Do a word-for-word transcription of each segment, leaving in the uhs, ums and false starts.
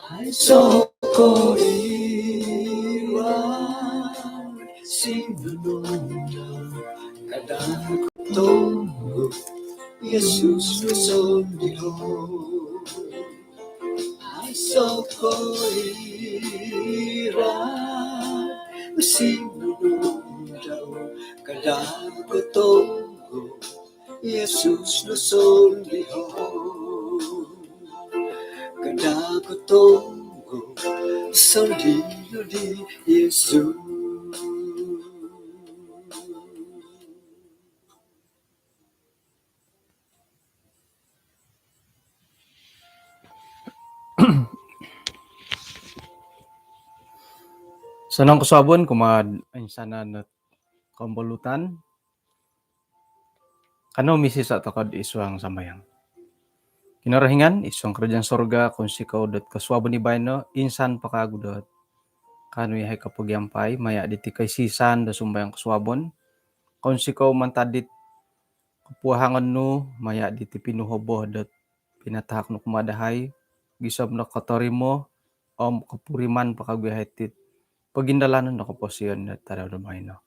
Aiso koiran sinununda kada kotonggo Yesus nu sondiho. Aiso koiran sinununda kada kotonggo Yesus nu sondiho. Kada kotonggo sondiho di Yesus. Sonong kosuabon kumaa insanan kombolutan. Kanou misiso tokou id suang sambayang. Kinorohingan id suang kerajaan sorga, kounsikou dot kosuabon di baino, insan po kagu dot kaanu yahai kopogiampai maya diti koisisan do sumbayang kosuabon. Kounsikou mantad dit kopuahangon nu maya diti pinuhobo dot pinatahak nu kumaa dahai, gisom no kotorimo om kopuriman po kagu yahai tit pogindalanon do koposion dot tadau do baino.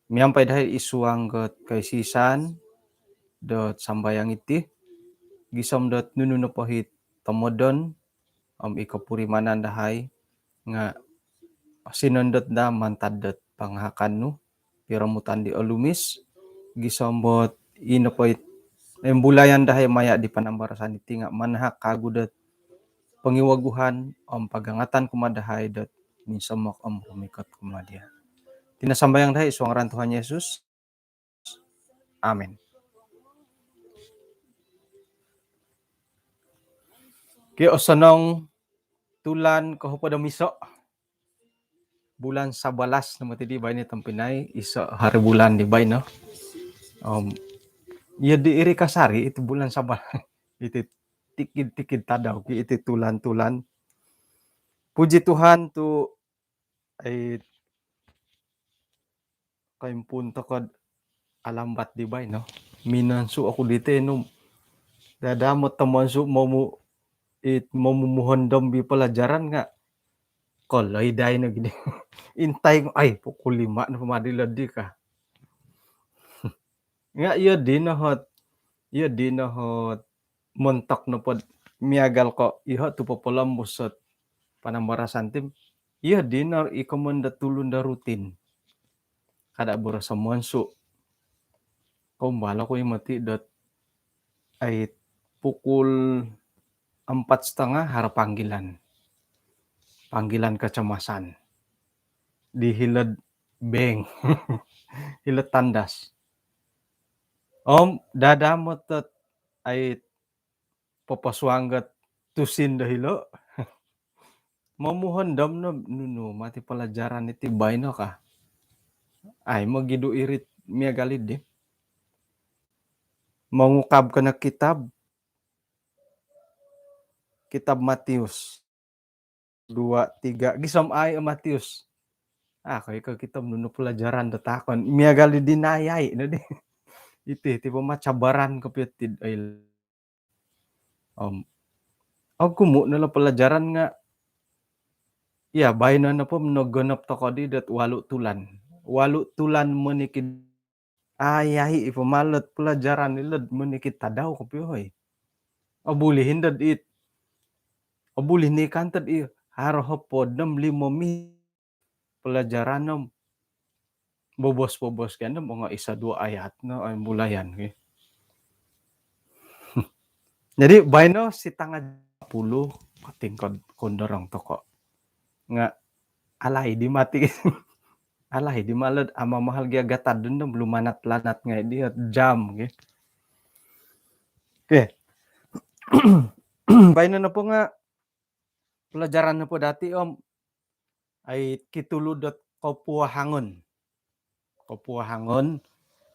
Miampai dahai id suang dot koisisan dot sambayang iti, gisom dot nunu nopo it tomodon om i kopurimanan dahai nga sinondot daa mantad dot pangahakan nu, piromutan di olumis, gisom dot i nopo it imbulayan dahai maya di panambarasan iti nga manahak kagu dot pongiwaguhan om pagangatan kumaa dahai dot minsomok om rumikot kumaa dia. Iti no sambayang dahai id suang ngaran Tuhan Yesus. Amin. Okey, osonong tulan kohopod om iso, bulan sabalas no moti di baino tompinai, iso hari bulan di baino. Om iyo di iri kasari iti bulan sabalas, iti tikid-tikid tadau ki, iti tulan-tulan. Puji Tuhan tu, ai, koimpuun tokou do alambat di baino. Minonsu oku di tenu. Dada mo tomonsu momu, it momumuhondom di pelajaran nga koloi dai no gidi. Intai, ai, pukul lima no pama di lodi ka. Nga iyo dino ot, iyo dino ot montok nopo do miagal ko iho tu popolombus ot panambarasan ti om iyo dino i komoyon do tulun do rutin. Kada boroso monsu. Kombalo ku i moti dot ai pukul empat setengah haro panggilan. Panggilan kecemasan. Di hilo'd bank. Hilo'd tandas. Om dada mo tot ai poposuang dot tusin do hilo. Momuhondom no nunu moti pelajaran iti baino ka. Ai, mogidu irit miagal di. Mongukab kena kitab, kitab Matius. Dua, tiga, gisom ai o Matius. Ah, koi ko kitab nunu pelajaran do takon. Miagal di dinayai no di. Iti, iti pama cabaran kopio tid ai. Om ogumu no lo pelajaran nga. Iya, baino nopo nogonop tokou di dot walu tulan. Walu tulan monikid. Ai, ai, i pama lot pelajaran di lot monikid tadau kopio hoi. Obuli hindad it. Obuli ni kantad i haro hopod om limo mi pelajaran om bobos-bobos kan om ongo iso duo ayat no ai bulayan ki. Jadi baino sitanga puluh katingkod kondorong tokou. Nga alai di moti. Alai di malod ama mahal gia gatad dun om lumanat-lanat ngai di jam ki. Okey. Baino nopo nga pelajaran nopo dati om ai kitulu dot kopuahangon. Kopuahangon.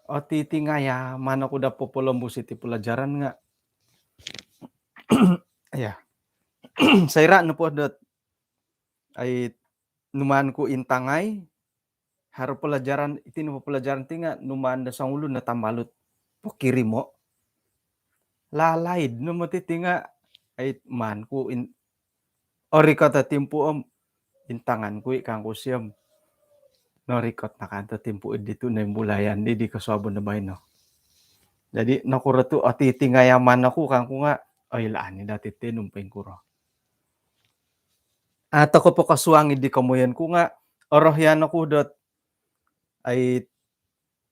Oti tingaya mano ku da popolombus iti pelajaran nga. Iya. Soira nopo dot ai numaan ku intangai haro pelajaran, iti nopo pelajaran ti nga numaan do songulun no tambalut pokirimo. lalaid no moti ti nga, ai, maan ku in-, orikot o timpu om intangan ku i kangku sio om norikot no kan to timpu i ditu noimbulayan di, di kosuabon do baino. Jadi nokuro tu oti tingayaman oku kangku nga, oilaan i dati ti nung poingkuro. Atau ko pokosuang i di komoyon ku nga, orohian oku dot, ai,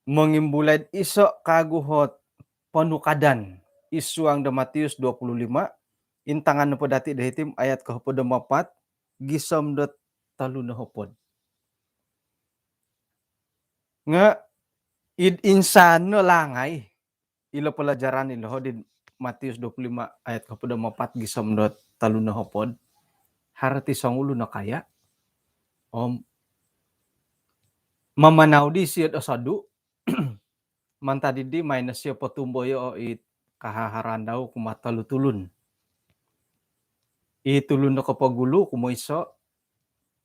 mongimbulai iso kagu ot ponukadan id suang do Matius dua puluh lima, intangan nopo dati do hiti om ayat kohopod om apat gisom dot tolu nohopod. Nga id insan no langai ilo pelajaran ilo hodi Matius dua puluh lima ayat kohopod om apat gisom dot tolu nohopod, haro ti songulun o kaya om mamanau di sio do sodu. Mantad di di, maai no sio potumboyo it kahaharan dau kumaa tolu tulun. I tulun do kopogulu, kumoiso,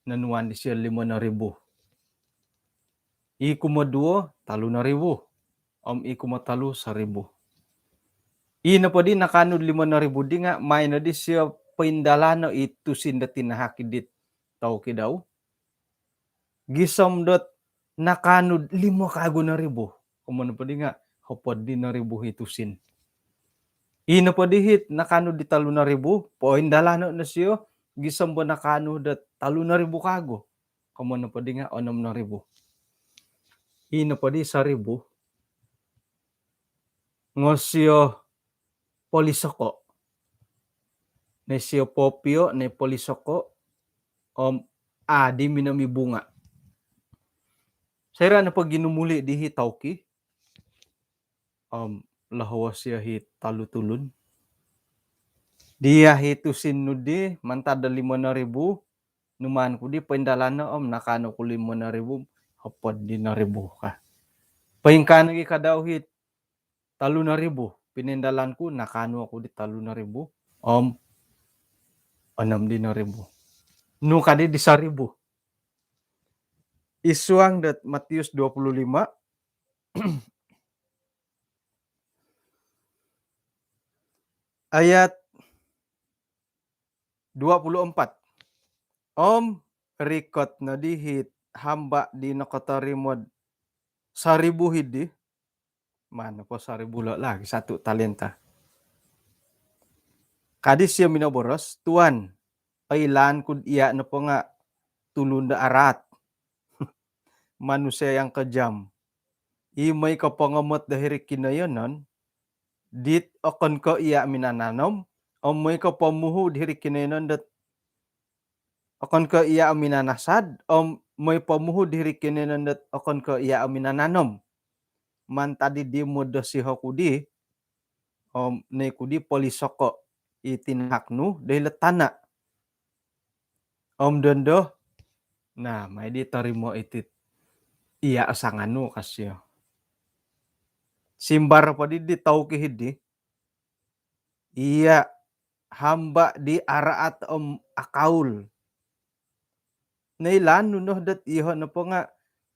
nonuan disio limo noribu. I kumoduo, tolu noribu. Om i kumotolu, soribu. I nopo di nakanu do limo noribu di nga maai no disio poindalano i tusin do tinahak i dit tauki dau gisom dot nakanu do limo kagu noribu. Komoyon nopo di nga hopod di noribu i tusin. I nopo di it nakanu di tolu noribu, poindalano no sio gisom bo nakanu do tolu noribu kagu. Komoyon nopo di nga onom noribu. I nopo di soribu, nga sio polisoko. Nga sio popio, nga polisoko, om a di minomibunga. Soira nopo ginumuli di it tauki om lohowo sio it tolu tulun, "Dia it tusin nu di mantad do limo noribu, numaan ku di poindalano om nakanu ku limo noribu, hopod di noribu," ka. Poingkaa nogi ka dau it tolu noribu, pinoindalan ku, nakanu oku di tolu noribu om onom di noribu. Nu ka di di soribu? Id suang dot Matius dua puluh lima ayat dua puluh empat. Om rikot no di it hamba di nokotorimo do soribu di, maan nopo soribu lo lagi, satu talenta. Ka disio minoboros, "Tuan, oilaan ku do ia nopo nga tulun do araat, manusia yang kejam, i mooi kopongomot do hiri kinoyonon dit okon ko ia minananom, om mooi kopomuhu do hiri kinoyonon dot okon ko ia minanasad, om mooi pomuhu do hiri kinoyonon dot okon ko ia minananom. Mantad di di modosi oku di om noikoi di polisoko i tinahak nu do hilo tana om dondo, na, maai di torimo iti ia o sanganu," ka sio. Simbar po di di tauki di, "Ia hamba di araat om akaul. Noilaan nu no dot iho nopo nga,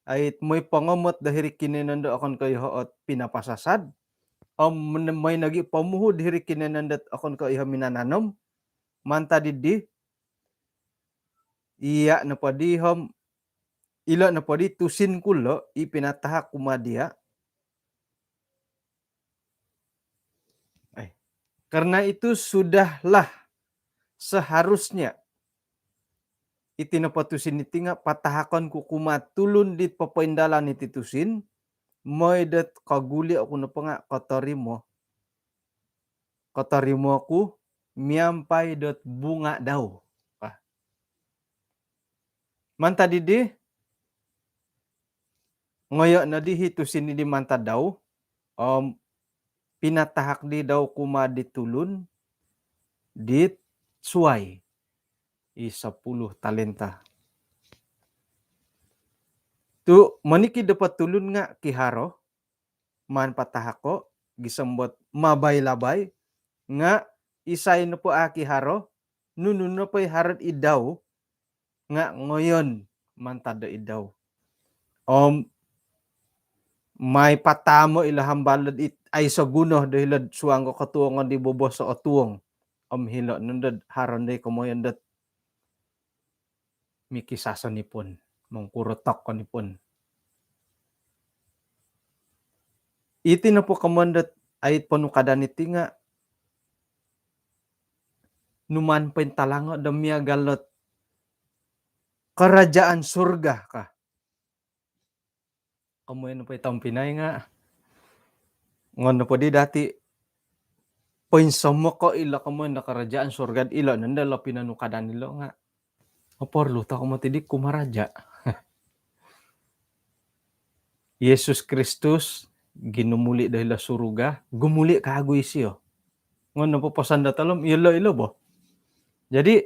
ai, mooi pongomot do hiri kinoyonon do okon ko iho ot pinapasasad, om mooi nogi pomuhu do hiri kinoyonon dot okon ko iho minananom. Mantad di di, ia nopo di om ilo nopo di tusin ku lo i pinatahak kumaa dia." Ai. "Karena itu sudahlah seharusnya iti nopo tusin iti nga patahakon ku kumaa tulun dit popoindalan iti tusin, mooi dot koguli oku nopo nga kotorimo, kotorimo ku miampai dot bunga dau." Wah. Mantad di di, ngoyo no di it tusin di mantad dau om pinatahak di dau kumaa di tulun dit suai, i sepuluh talenta. Tu monikid nopo tulun nga kiharo maan patahako gisom dot mabai-labai, nga isai nopo a kiharo, nunu nopo i haro id dau, nga ngoyon mantad do id dau. Om mai patamo ilo hambal dot it aiso guno do hilo'd suang ko kotuongon di bobos o otuong. Om hilo' nondod haron doi komoyon dot mikisaso nipun, mongkurotok ko nipun. Iti nopo komoyon dot ait ponukadan iti nga' numan pointalango' do miagal dot kerajaan surga ka. Komoyon nopo i tompinai nga' ngon nopo di dati' poinsomoko' ilo komoyon do kerajaan surga ilo nondo lo pinonukadan ilo nga' oporlu toko' moti di kumaraja'. Yesus Kristus ginumuli' do hilo suruga, gumuli' kaagu isio. Ngon nopo poson dot olom, ilo-ilo bo. Jadi,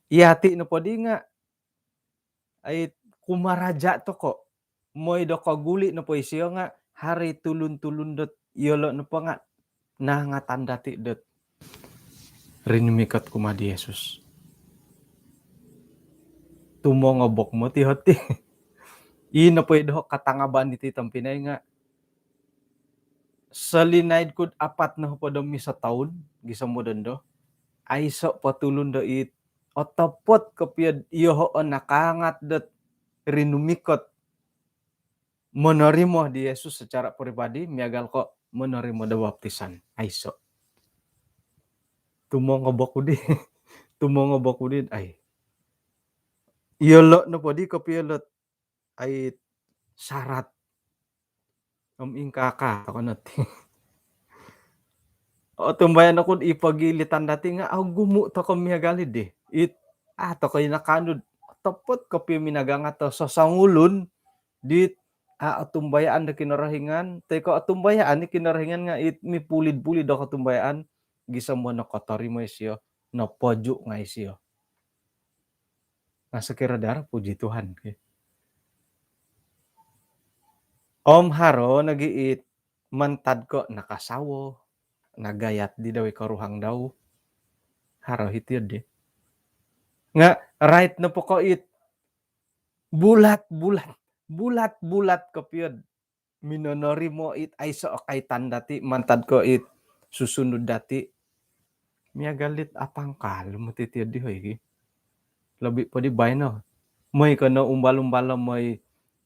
iyati' nopo di nga' ai kumaraja' toko'. Moi do koguli' nopo isio nga' haro i tulun-tulun dot iyolo' nopo nga' nangatan dati' dot rinumikot kumaa di Yesus. Tumongobok moti hoti. Ii nopo i doho' katangaban iti tompinai nga' solinaid ku'd apat nohopod om iso toun gisom do dondo, aiso' po tulun do it otopot kopio'd iyoho' o nakaangat dot rinumikot monorimo di Yesus secara peribadi, miagal ko' monorimo do baptisan. Aiso'. Tumongobok ku di. Tumongobok ku di, ai. Iyolo' nopo di kopio lot ai syarat. Om ingkaa-kaa toko' no ti. Otumbayaan oku di pogilitan dati' nga' ogumu' toko' miagal di. It, a' toko' i nakaanu'd otopot kopio minagangat o sosongulun dit a' otumbayaan do Kinorohingan, toi ko' otumbayaan i Kinorohingan nga' it mipulid-pulid do kotumbayaan, gisom do nokotorimo isio, nopoju' ngai' isio. Nga' sokiro daro, puji Tuhan. Om haro nogi it mantad ko' nakasawo, nagayat di dau i koruhang dau. Haro hiti'd di. Nga' rait nopo ko' it bulat-bulat, bulat-bulat kopio'd minonorimo it aiso' o kaitan dati' mantad ko' it susunud dati'. Miagal dit apangkal moti ti'd di hoi ki. Lobi' po di baino. Moi ko no umbal-umbal lo moi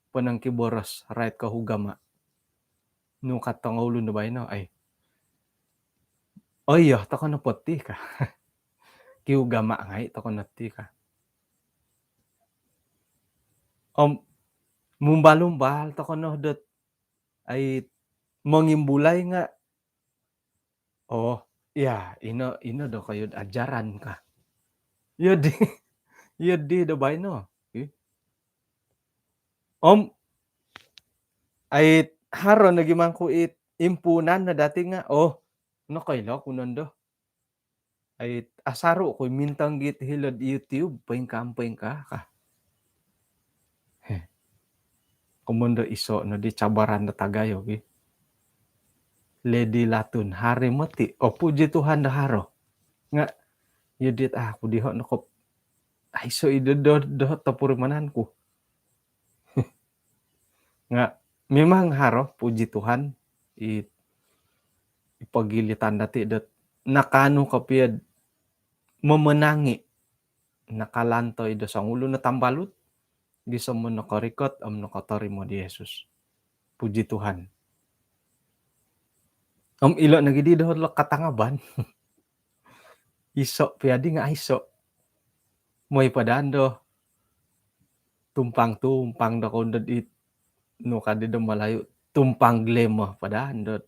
ponongkiboros rait ko ugama. Nu ka tongoulun do baino, ai. O iyo, toko' nopo ti ka. Kiugama ngai' toko' no ti ka. Om mumbal-umbal toko' no dot ai mongimbulai nga', oh, iya, ino, ino do koyu'd ajaran ka. Iyo di, iyo di do baino. Ih. Om ai haro nogi mangku it impuunan no dati' nga', oh, nokoilo ku nondo. Ai, asaru' ku mintong git hilo'd YouTube, poingkaa, poingkaa ka. Heh. Komondo iso' no di cabaran do tagayo gi. Lady Latun, haro moti. Oh, puji Tuhan do haro. Nga' iyo dit aku diho' nokop. Aiso' i do, do, do topurimanan ku. Nga' memang haro, puji Tuhan, i, i pogilitan dati' dot nakaanu kopio'd momonangi', nakalantoi do songulun o tambalut, gisom nokorikot om nokotorimo di Yesus. Puji Tuhan. Om ilo' nogi di doho' lo katangaban. Iso' pia di nga' aiso'. Moi padaan do tumpang-tumpang do koundod it, nu kadi do Malayu, tumpang glamour padaan do.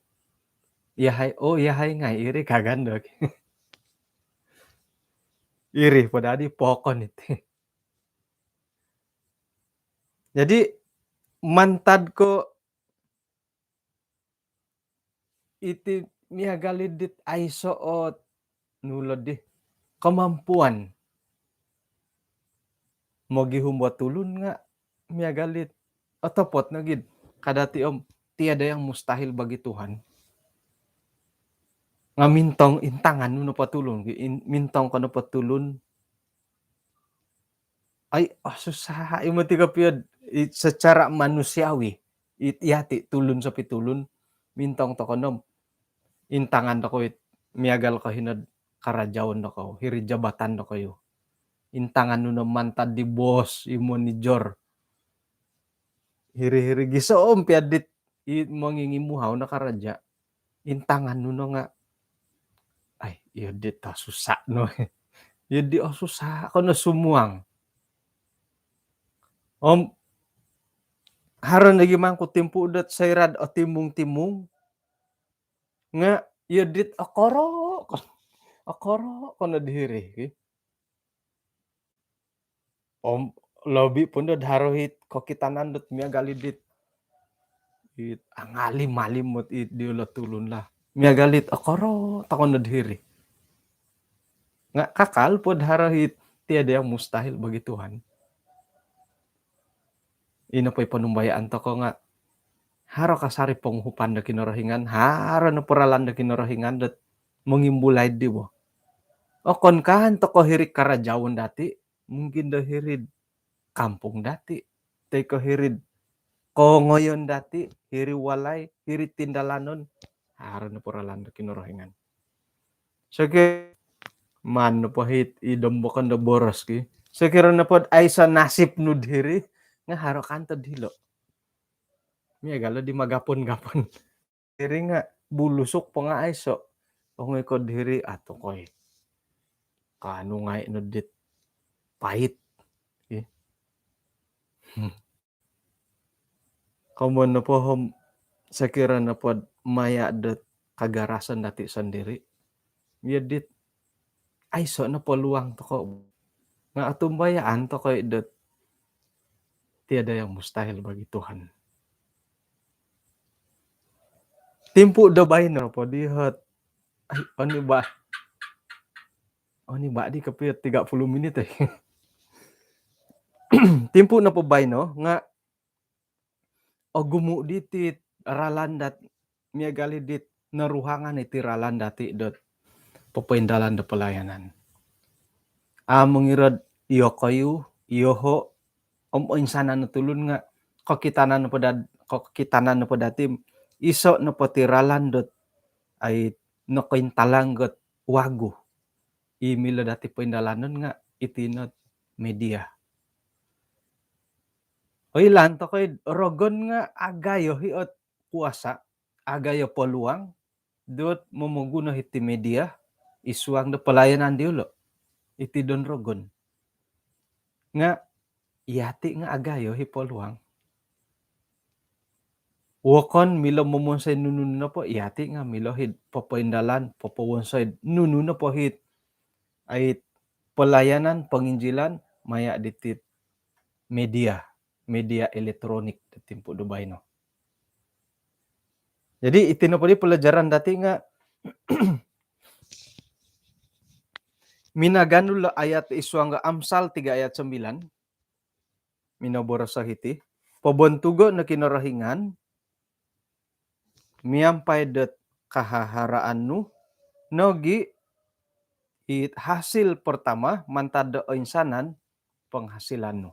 Iyahai, oh, iyahai ngai' iri kagan do. Iri padaan i pokon iti. Jadi, mantad ko iti miagal i dit aiso' ot nu lo di kemampuan mogihum bo tulun nga' miagal it otopot nogi'd kada ti om tiada yang mustahil bagi Tuhan. Nga' mintong intangan nu nopo tulun, in-, mintong ko nopo tulun. Ai, oh, susah i moti kopio'd i, secara manusiawi. It, iyati' tulun sopi tulun, mintong toko' no om intangan dokou it miagal ko hino'd karajaon dokou, hiri'd jabatan dokoyu. Intangan nu no mantad di bos, i monijor. Hiri-hiri gisom piya dit i mongingimuhau no karaja'. Intangan nu no nga', ai, iyo dit osusa' no. Iyo dit osusa' ko no sumuang. Om haro nogi mangku timpu' dot soira'd otimung-timung nga' iyo dit okoro' ko, okoro' ko nod hiri, ki. Om lobi' pun dot haro hit kokitanan dot miagal i dit, it angalim-alim mot it diyolo' tulun lah. Miagal it okoro' toko nod hiri. Nga' kakal pod haro hit tiada yang mustahil bagi Tuhan. Ino po i ponumbayaan toko' nga' haro kasari ponguhupan do Kinorohingan, haro nopo ralan do Kinorohingan dot mongimbulai di bo. Okon kaan toko' hiri'd karajaon dati', mungkin do hiri'd kampung dati', toi ko' hiri'd kongoyon dati', hiri'd walai, hiri'd tindalanon, haro nopo ralan do Kinorohingan. Sokiro maan nopo hit i dombokon do boros, ki. Sokiro nopod aiso nasib nu'd hiri, nga' haro kantod hilo'. Miagal o di magapon-gapon. Hiri nga' bulusuk po nga' aiso. Ongoi kod hiri, atukoi, kaanu ngai' no dit pait, ki. Komoyon nopo om, sokiro nopod maya' dot kagarasan dati' sondiri', iyo dit aiso' no poluang toko'. Nga' otumbayaan toko' i' dot tiada yang mustahil bagi Tuhan. Timpu' do baino po di hot, ai, oni ba, oni ba di kopio tiga puluh minit, eh. Timpu' nopo baino nga' ogumu' diti ralan dat, miagal i dit noruhangan iti ralan dati' dot popoindalan do palayanan. A' mongiro'd iyokoyu, iyoho', om oinsanan o tulun nga' kokitanan nopo dad-, kokitanan nopo dati' iso' nopo ti ralan dot ai nokointalang got wagu i milo dati' poindalanon nga' iti not media. Oilaan toko' i'd rogon nga' agayo hi ot kuasa', agayo poluang dot momoguno hiti media i suang do palayanan diyolo', iti don rogon. Nga' iyati' nga' agayo hi poluang. Wokon milo momonsoi nunu nopo, iyati' nga' milo hi'd popoindalan, popowonsoi'd nunu nopo hit ai palayanan ponginjilan maya' diti'd media, media elektronik do timpu' do baino. Jadi, iti nopo di palajaran dati' nga' minaganu lo ayat i suang do Amsal tiga ayat sembilan, minoboros o hiti, pobontugo' no Kinorohingan miampai dot kahaharaan nu, nogi' it hasil pertama mantad do oinsanan penghasilan nu.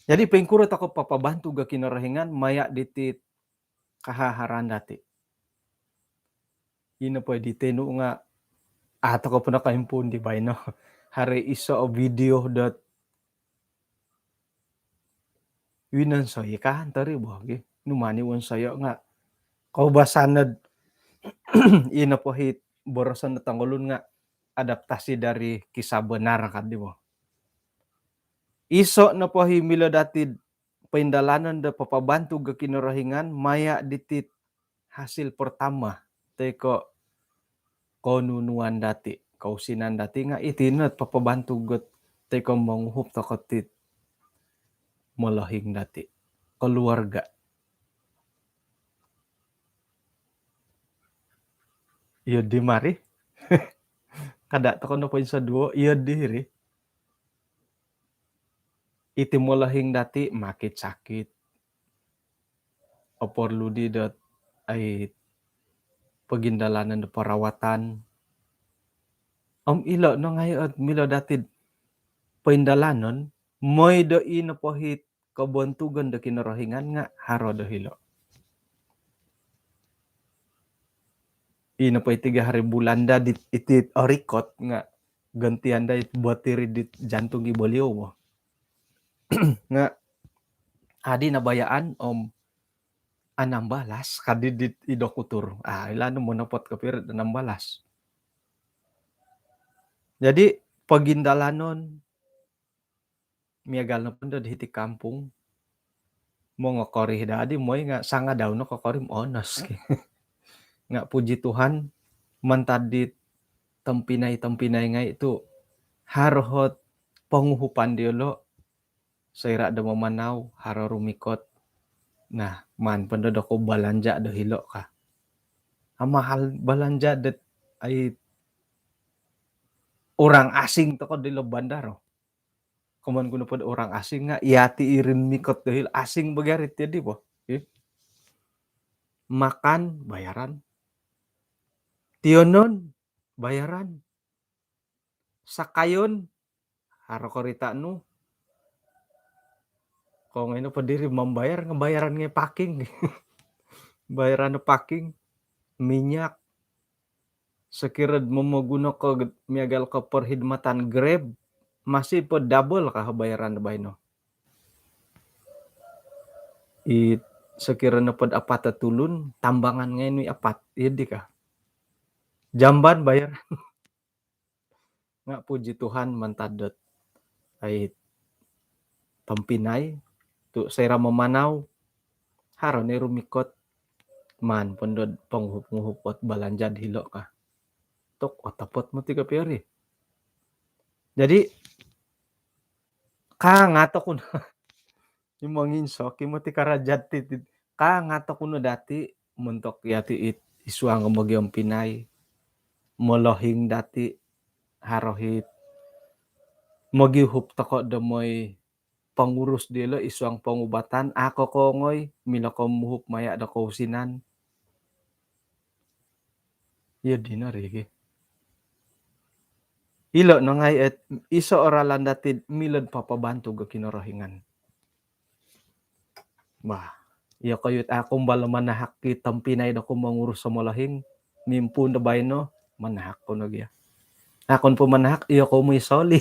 Jadi, poingkuro toko' papabantu' ga Kinorohingan maya' diti kahaharaan dati'. Ino po di tenu nga' a' toko' po nakaimpuun di baino. Haro iso' o video dot winonsoi ka antori bo gi. Numani wonsoyo' nga' koubasanan dot ino po hi boroson do tongolun nga' adaptasi dari kisah benar kadi bo. Iso' nopo hi milo dati'd poindalanon do papabantu' ga Kinorohingan maya' diti'd hasil pertama toi ko' konunuan dati', kousinan dati' nga' iti no papabantu' got toi ko' monguhup toko' ti'd molohing dati', keluarga. Iyo di mari. Kada' toko' no poinsoduo, iyo diri. Iti molohing dati' makit sakit. Oporlu di dot ai pogindalanan do perawatan. Om ilo' no ngai' ot milo dati'd poindalanon Moi do i nopo hit kobontugon do Kinorohingan nga' haro do hilo'. I nopo iti ga hari bulan da dit iti orikot nga' gantian da it buat iri dit jantung i boliou bo. Nga' adi nabayaan om anam balas kadi dit i dokutur. Ah, ilaan no monopot kopio ri anam balas. Jadi pogindalanon miagal nopo ndo di hiti kampung, mongokori dadi moi nga' sangadau no kokori om onos. Nga' puji Tuhan, mantad dit tompinai-tompinai ngai' tu' haro hot ponguhupan diyolo', soira' do mamanau haro rumikot. Nah, maan po ndo dokou balanja' do hilo' ka. Amahal balanja' dot ai orang asing toko' dilo bandar o. Komoyon ku nopo do orang asing nga' iyati' i rumikot do hilo' asing bo gia ri tiyo di bo. Ih. Makan, bayaran. Tiyonon, bayaran. Sakayon, haro korita' nu. Kongoi nopo diri mambayar nga' bayaran ngai' parking. Bayaran parking, minyak. Sokiro momoguno ko miagal ko perkhidmatan Grab, masih po double ka bayaran do baino. I sokiro nopo do apat o tulun, tambangan ngai' nu i apat, iyo di ka. Jamban bayaran. Nga' puji Tuhan, mantad dot ai tompinai tu' soira' mamanau haro no i rumikot, maan po ndo do ponguhup-nguhup ot balanja' do hilo' ka. Tu' otopot moti kopio ri. Jadi kaangat oku no i monginsok i moti karaja' ti, kaangat oku no dati' montok iyati' it isuang o mogiompinai, molohing dati', haro hit mogiuhup toko' do moi pongurus diyolo' isuang pongubatan, a' ko kongoi, milo ko muhup maya' do kousinan. Iyo dino ri ki. Ilo' no ngai' et iso' o ralan dati'd milo'd papabantug o Kinorohingan. Bah, iyokoyu a' ku umbal manahak i tompinai doku mongurus o molohing, mimpuun do baino, manahak ku no gia. A' ku nopo manahak, iyokoyu moi soli.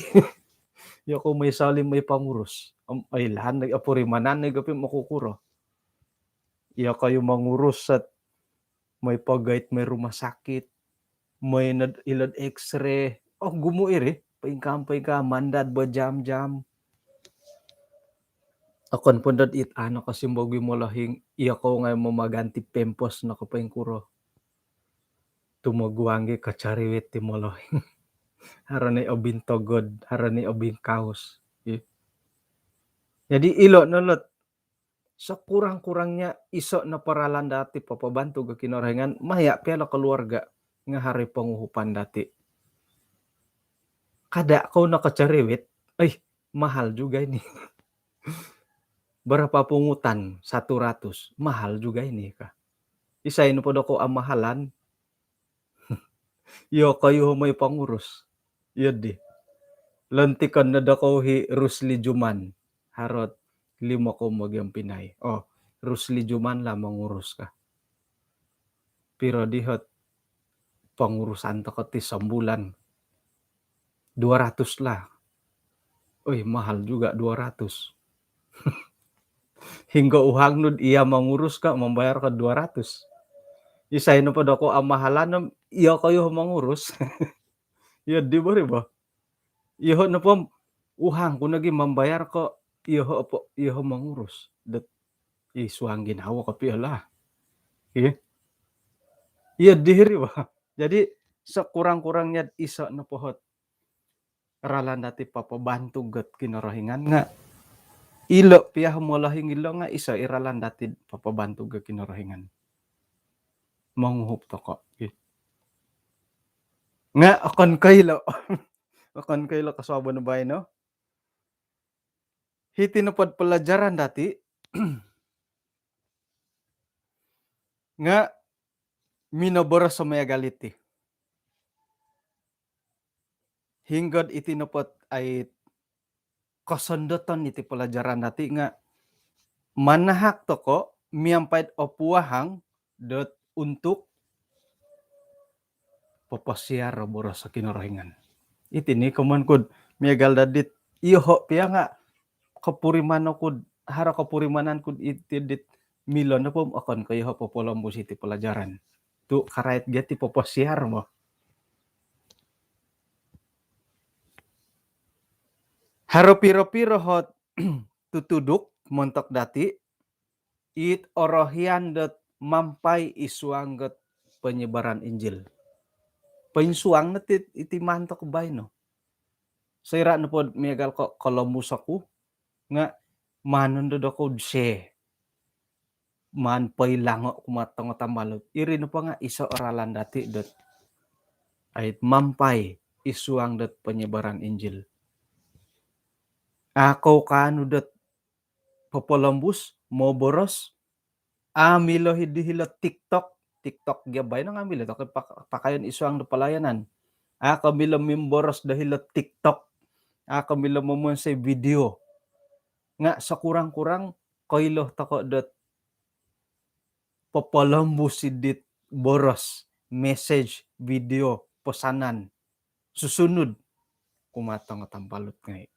Iyokoyu moi soli moi pongurus. Om oilaan nogi, opurimanan nogi kopio mokukuro. Iyokoyu mongurus sot moi pogoit moi rumah sakit, moi nod ilo'd X-ray. Oh, ogumu' iri, poingkaa-poingkaa, mandad bajam-jam. Okon po ndod it a' nokosimbog i molohing, iyokoyu ngai' mamaganti pempos no ko poingkuro. Tumoguang gi kocoriwit i molohing. Haro ni' obintogod, haro ni' obingkaus. Ih. Jadi ilo' no lot, sekurang-kurangnya iso' nopo ralan dati' papabantug o Kinorohingan, maya' pia lo keluarga nga' haro i ponguhupan dati'. Kada' kou nokocoriwit, eh, mahal juga ini. Berapa pungutan? Satu ratus. Mahal juga ini ka. Isai nopo dokou amahalan, iyokoyu o moi pongurus. Iyo di. Lontikon no dokou hi Rusli Juman. Haro ot limo kou mogiompinai. Oh, Rusli Juman lah mongurus ka. Piro di hot pongurusan toko' ti sombulan? Dua ratus lah. Oi, mahal juga dua ratus. Hinggo uhang nu'd iya mongurus ka, mambayar ko dua ratus? Isai nopo dokou amahalan om iyokoyu o mongurus. Iyo di bo ri bo. Iyoho' nopo uhang ku nogi mambayar ko, iyoho' po, iyoho' mongurus. Dot isuang ginawo kopio lah. Ih. Iyo di ri bo. Jadi sekurang-kurangnya iso' nopo hot ralan dati' papabantug ot Kinorohingan nga' ilo' pia o molohing ilo' nga' iso' i ralan dati'd papabantug o Kinorohingan. Monguhup toko'. Ih. Nga' okon ko ilo'. Okon ko ilo' kosuabon baino. Hiti nopod pelajaran dati' nga' minoboros o miagal iti. Hinggod iti nopod ai kosondoton iti pelajaran dati nga manahak toko miampai'd opuahang dot untuk poposiar o boros o Kinorohingan. Iti ni komoyon kud miagal dadit iyoho pia nga kopuriman oku'd haro kopurimanan kud iti dit milo nopo okon ko iyoho popolombus iti pelajaran. Tu karait gati poposiar mo. Haro piro-piro hot tutuduk montok dati it orohian dot mampai id suang dot penyebaran Injil. Poinsuang no ti iti mantok baino. Soira nopo miagal ko kolombus oku nga maan nondo dokou se maan poilango kumaa tongo tambalut. Iri nopo nga iso o ralan dati dot ait mampai id suang dot penyebaran Injil. Akou kaanu dot popolombus, moboros, a milo hidi hilo TikTok. TikTok gia baino nga milo toko pakayon id suang do pelayanan. Akou milo mimboros do hilo TikTok. Akou milo momonsoi video. Nga sekurang-kurang koilo toko dot popolombus sidit boros, message, video, pesanan susunud kumaa tongo tambalut ngai.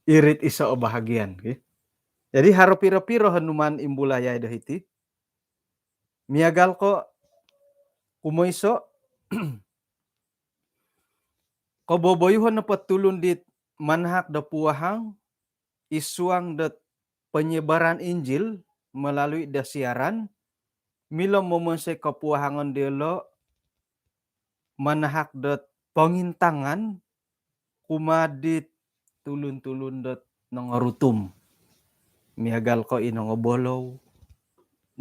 Irit iso o bahagian ki. Jadi haro piro-piro hanuman imbulayai do hiti. Miagal ko kumoiso koboboyuhon nopo tulun dit manahak do puahang id suang dot penyebaran Injil melalui do siaran milo momonsoi kopuahangon diolo manahak dot pongintangan kumaa dit tulun-tulun dot nongorutum. Miagal ko i nongobolou,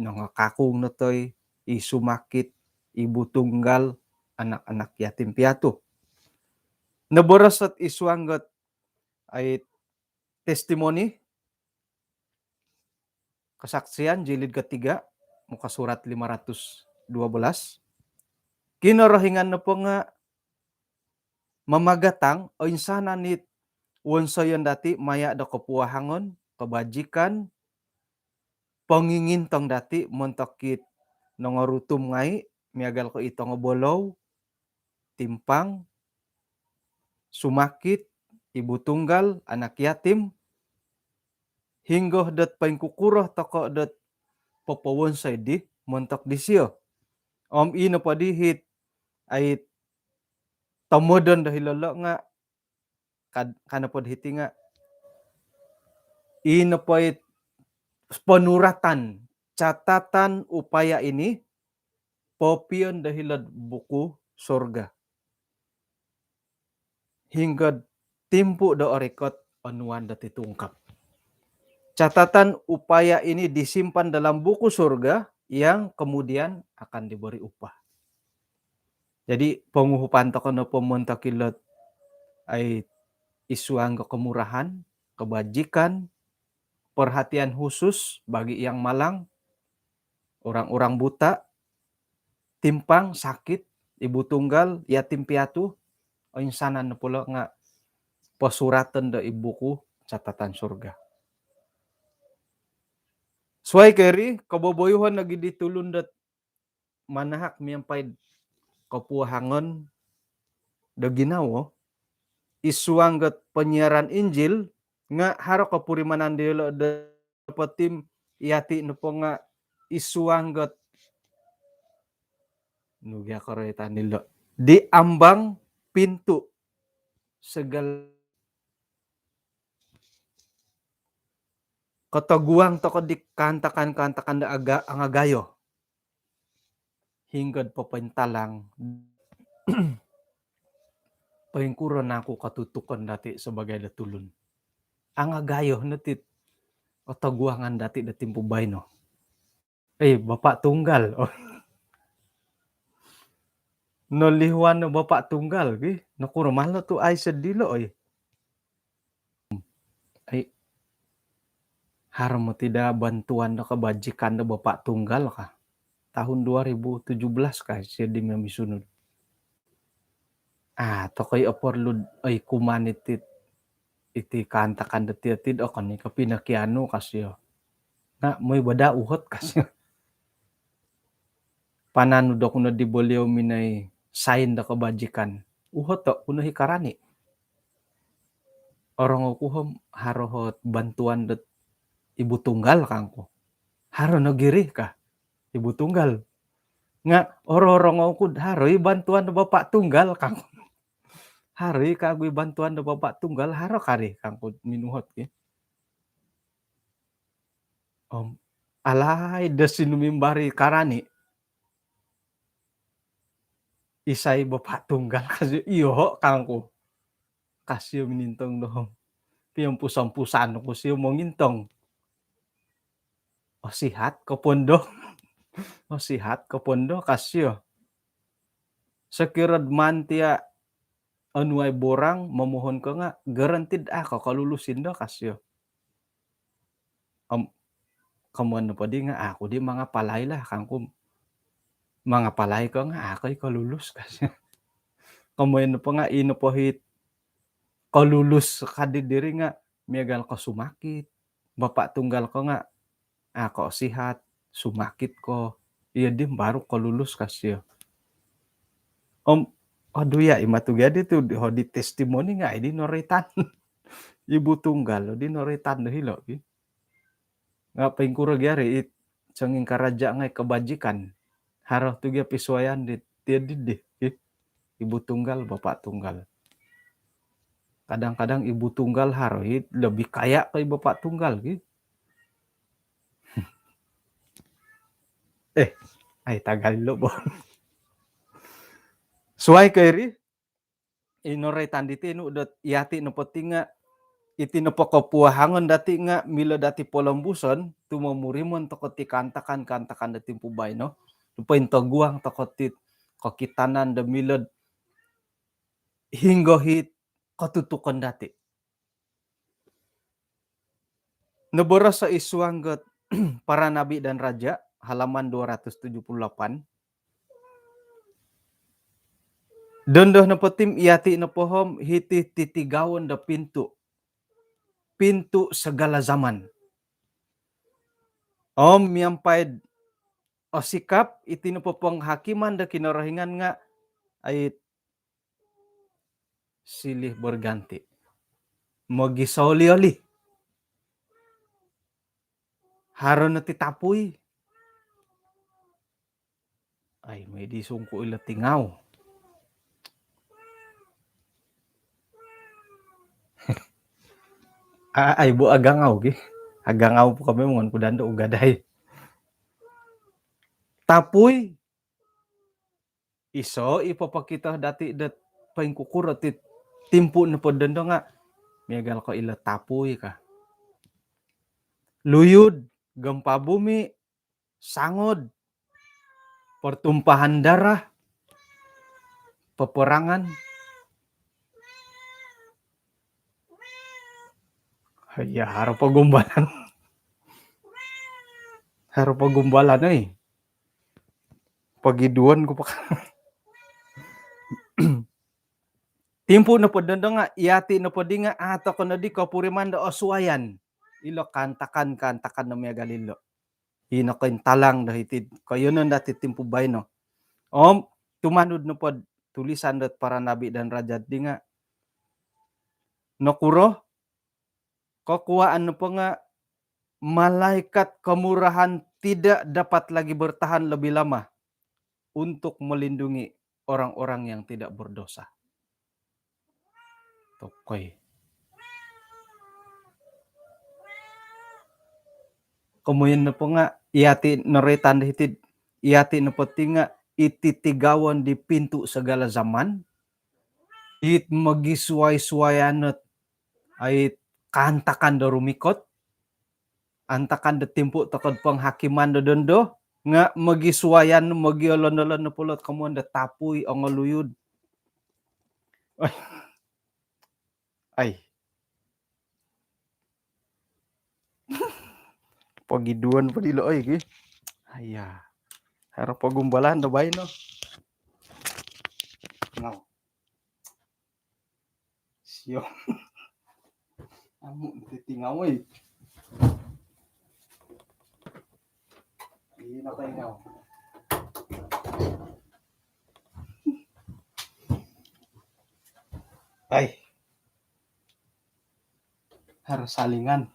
nongokakung notoi, i sumakit, ibu tunggal, anak-anak yatim piatu. Noboros ot id suang dot ai testimoni Kesaksian jilid ketiga, muka surat lima ratus dua belas. Kinorohingan nopo nga mamagatang oinsanan it wonsoyon dati maya do kopuahangon, kebajikan, pongingintong dati montok it nongorutum ngai, miagal ko i tongobolou, timpang, sumakit, ibu tunggal, anak yatim, hinggo dot poingkukuro toko dot popowonsoi di montok disio. Om i nopo di hit ai tomodon do hilo lo nga kad-, kano pod hiti nga i nopo it ponuratan catatan upaya ini popion do hilo'd buku surga. Hinggod timpu do orikot onuan do titungkap. Catatan upaya ini disimpan dalam buku surga yang kemudian akan diberi upah. Jadi ponguhupan toko nopo montok hilo'd ai id suang do kemurahan, kebajikan, perhatian khusus bagi yang malang, orang-orang buta, timpang, sakit, ibu tunggal, yatim piatu, oinsanan no pulo nga posuraton do id buku catatan surga. Suai keri, koboboyuhon lagi di tulun dot manahak miampai'd kopuahangon do ginawo id suang dot penyiaran Injil nga haro kopurimanan diolo do potim yati nopo nga id suang dot nu gia koroitan dilo di ambang pintu segala kotoguang toko di kaantakan-kaantakan do aga-, angagayo. Hinggod popointalang poingkuro nangku katutukon dati sebagai do tulun. Angagayo no tit otoguangan dati do timpu baino. Eh, bapa tunggal. Oh. Nolihuan no bapa tunggal gi. Nokuro malo tu ai sedilo oi. Ai, haro moti da bantuan do kebajikan do bapa tunggal ka. Tahun dua ribu tujuh belas ka sio di mimisunud. Ah, tokoi oporlu oi kuman itit iti kaantakan do tiyo tid okon i ko pinokianu ka sio. Nga moi bo daa uhot ka sio. Pananud oku no di beliau minoi sain do kebajikan. Uhot oku no hi karani. Orongou ku om haro ot bantuan dot ibu tunggal kangku. Haro no giri ka ibu tunggal. Nga ororongou ku haro i bantuan do bapa tunggal kangku. Haro i kagu i bantuan do bapa tunggal, haro kari kangku minuhot ki. Om alaid do sinumimbar i karani. Isai bapa tunggal ka sio? Iyoho kangku. Ka sio minintong doho. Piompusan-pusan ku sio mongintong. O sihat ko pondo. O sihat ko pondo ka sio. Sokiro do maan tia onuai borang momohon ko nga garanti do a ko kolulus indo ka sio. Om komoyon nopo di nga a ku di mangapalai lah kangku. Mangapalai ko nga a ko i kolulus ka sio. Komoyon nopo nga i nopo hit kolulus ka di diri nga miagal ko sumakit. Bapa tunggal ko nga a ko sihat, sumakit ko. Iyo di baru kolulus ka sio. Om aduh ya, ima tu gadi tu ho di testimoni nga i di noroitan. Ibu tunggal di noroitan do hilo ki. Nga poingkuro gia ri it songingkaraja ngai kebajikan. Haro tu gia pisuayan di tiyo di di ki. Ibu tunggal, bapa tunggal. Kadang-kadang ibu tunggal haro i lebih kaya ko i bapa tunggal ki. Eh, ai tagal lo bo. Suai ko iri, i noroitan diti nu dot yati nopo ti nga iti nopo kopuahangon dati nga milo dati polombuson tu momurimon toko ti kaantakan-kaantakan do timpu baino. Nopo intoguang toko ti kokitanan do milo hinggo hit kotutukon dati. Noboros o id suang dot Para Nabi dan Raja, halaman dua ratus tujuh puluh lapan. Dondo nopo ti om yati nopo om hiti titigawon do pintu. Pintu segala zaman. Om miampai do osikap iti nopo penghakiman do Kinorohingan nga ai silih berganti. Mogisooli-oli. Haro no ti tapui. Ai, mai di sungku ilo tingau. Ai, bu agangau ki. Agangau po kami mongon ku dando ugadai. Tapui iso i popokito dati dot poingkukuro ti timpu nopo dondo nga miagal ko ilo tapui ka. Luyud, gempa bumi, sangod, pertumpahan darah, peperangan. Ya, haro pogumbalan. Haro pogumbalan, oi. Pogiduon ku pak. Timpu nopo dondo nga yati nopo di nga ato kono di kopuriman do osuayan ilo kaantakan-kaantakan no miagal ilo. Ino kointalang do hiti koyonon dati timpu baino. Om tumanud nopo tulisan dot Para Nabi dan Raja di nga nokuro kokuaan nopo nga malaikat kemurahan tidak dapat lagi bertahan lebih lama untuk melindungi orang-orang yang tidak berdosa. Tokoi. Komoyon nopo nga yati noroitan do hiti, yati nopo ti nga iti tigawon di pintu segala zaman, it mogisuai-suaian ot ai kaantakan do rumikot, antakan do timpu tokod penghakiman do dondo, nga mogisuaian, mogiolon-olon nopo ilo komoyon do tapui, ongoluyud. Ai. Ai. Pogiduon po dilo, oi, ki. Aiya. Haro pogumbalan do baino. Ngau. Sio. Amu' titingau, oi. Ino ko ingau. Ai. Haro salingan.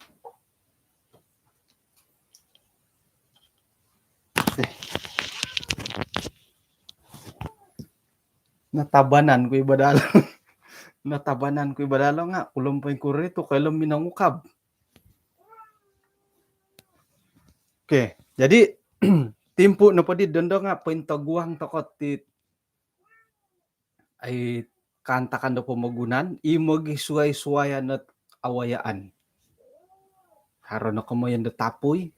Natabanan ku i badalo. Natabanan ku i badalo nga' kulom poingkuro tu' koilo minongukab. Okey, jadi timpu nopo di dondo nga' pointoguang toko' ti ai kaantakan do pomogunan, i mogisuai-suaian ot awayaan. Haro no komoyon do tapui,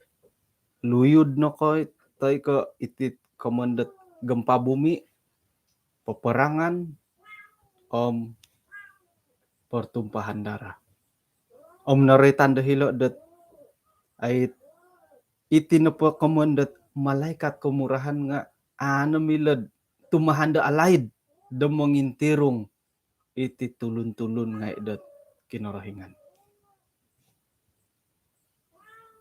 luyud no ko toi ko iti komoyon do gempa bumi, peperangan, om pertumpahan darah. Om noroitan do hilo' dot ai iti nopo komoyon dot malaikat kemurahan nga' aa no milo'd tumahan do alaid do mongintirung iti tulun-tulun ngai' dot Kinorohingan.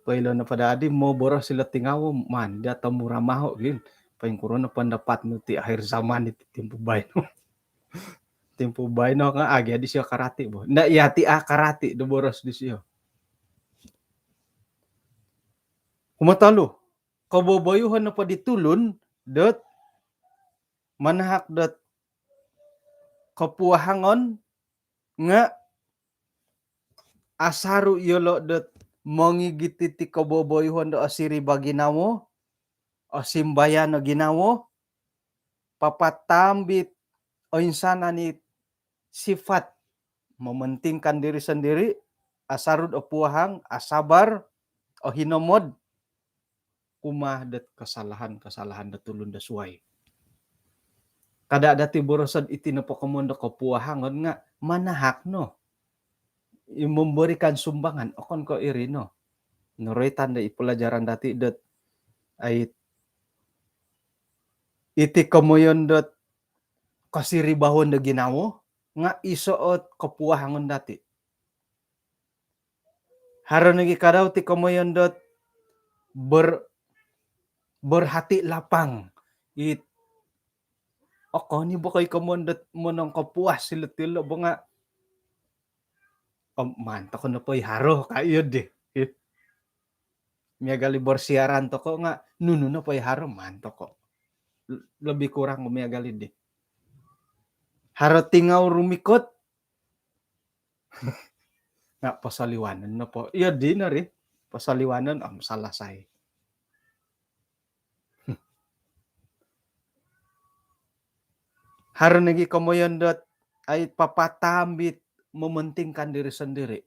Poilo nopo daa di moboros ilo tingawo, maan daa tomuramaho' gin. Poingkuro no pendapat nu ti akhir zaman iti timpu baino. Timpu baino nga' agi adi sio karati bo. Nda iyati a karati do boros disio. Kumotolu, koboboyuhon nopo di tulun dot manahak dot kopuahangon nga' asaru' iyolo' dot mongigit iti koboboyuhon do osiriba ginawo, osimbayan o ginawo, papataam dit oinsanan i sifat mementingkan diri sendiri, asaru'd opuahang, asabar, ohinomod kumaa dot kesalahan-kesalahan dot tulun do suai. Kada' dati borosod iti nopo komoyon do kopuahangon nga' manahak no i memberikan sumbangan, okon ko iri no. Noroitan do i pelajaran dati dot ai iti komoyon dot kosiribahon do ginawo nga' iso ot kopuahangon dati. Haro nogi kadau ti komoyon dot ber-, berhati lapang. It, okon i bo koi komoyon dot monongkopuas ilo tilo bo nga', om, maan toko' nopo i haro ka iyo di. Miagal i bersiaran toko' nga' nunu nopo i haro maan toko'. L-, lebih kurang miagal i di. Haro tingau rumikot, nga' posoliwanon nopo. Iyo dino ri, posoliwanon, om, selesai. Haro nogi komoyon dot ai papataam dit mementingkan diri sendiri.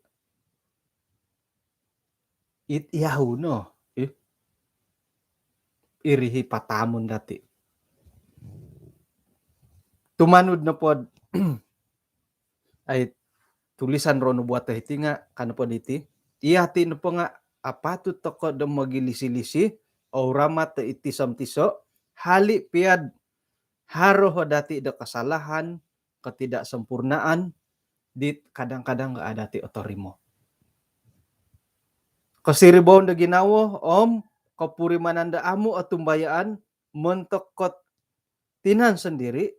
It iyau no, ih. Iri i pataamun dati. Tumanud nopo ai tulisan Roh Nubuat hiti nga' ka nopo diti, iyati nopo nga' apatut toko' do mogilisi-lisi, ouramat do itiso om tiso, hali' pia'd haro ho dati do kesalahan, ketidaksempurnaan, dit kadang-kadang nga' a' dati otorimo. Kosiribaon do ginawo om kopurimanan do amu' otumbayaan montok kot tinan sendiri,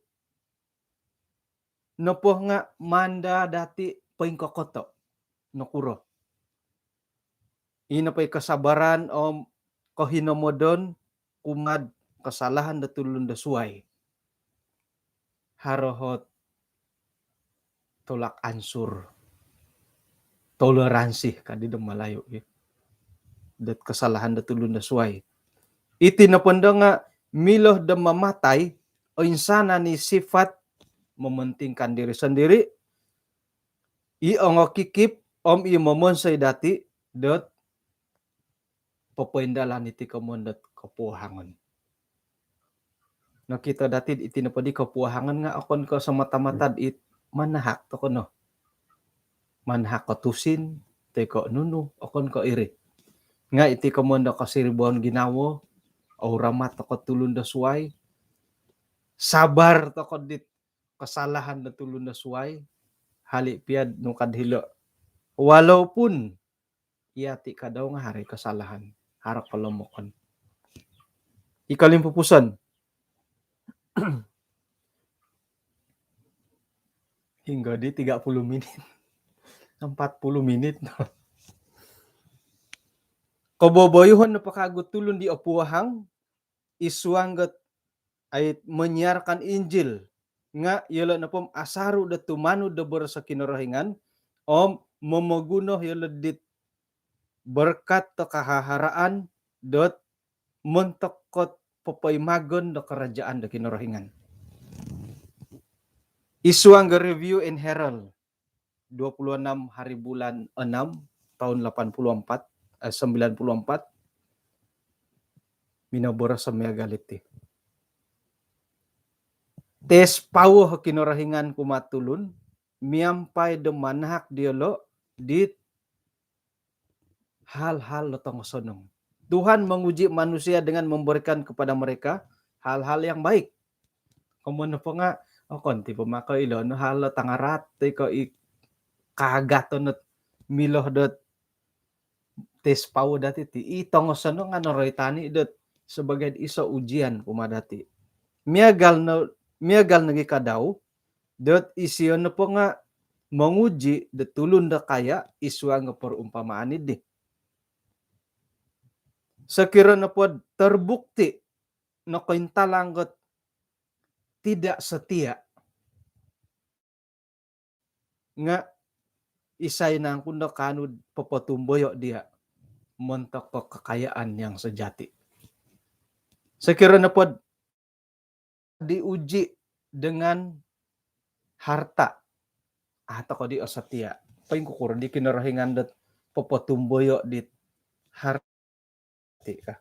nopo nga' maan daa dati poingkokoto'. Nokuro? Ino po i kesabaran om kohinomodon kumaa'd kesalahan do tulun do suai. Haro hot tolak ansur. Toleransi kadi do Malayu, ya. Dot kesalahan do tulun do suai. Iti nopo ndo nga' milo do mamatai oinsanan i sifat mementingkan diri sendiri, i ongokikip om i momonsoi dati dot popoindalan iti komoyon dot kopuahangon. Nokito dati iti nopo di kopuahangon nga' okon ko semata-mata dit manahak toko' no. Manahak ko tusin, toi ko nunu, okon ko iri. Nga' iti komoyon do kosiribaon ginawo, ouramat toko' tulun do suai, sabar toko' dit kesalahan do tulun do suai, hali' pia'd nung kad hilo' Walaupun iyati' kadau nga' haro i kasalahan, haro kolomokon. I kolimpupuson. Hinggo di tiga puluh minit. Empat puluh minit. Koboboyuhon nopo kagu tulun di opuahang i suang dot ai menyiarkan Injil nga' iyolo' nopo om asaru' do tumanud do boros o Kinorohingan om momoguno iyolo' dit berkat do kahaharaan dot montok kot popoimagon do karajaan do Kinorohingan. I suang do Review and Herald, dua puluh enam hari bulan enam tahun lapan puluh empat, eh, sembilan puluh empat, minoboros o miagal iti. Tes power o Kinorohingan kumaa tulun miampai do manahak diyolo' dit hal-hal do tongosonong. Tuhan menguji manusia dengan memberikan kepada mereka hal-hal yang baik. Komoyon nopo nga', okon ti po mako ilo no hal do tangaraat ti ko' i kaagaton dot milo dot tes power dati' ti. I tongosonong nga' noroitan i' dot sebagai iso ujian kumaa dati'. Miagal no, miagal nogi' kadau dot isio nopo nga' monguji dot tulun do kaya i suang do perumpamaan iddi. Sokiro nopo terbukti nokointalang dot tidak setia, nga' isai nangku no kaanu do popotumboyo' diya' montok ko kekayaan yang sejati. Sokiro nopo diuji dengan harta, a' toko di osetia. Poingkukuro di Kinorohingan dot popotumboyo' dit harta ka.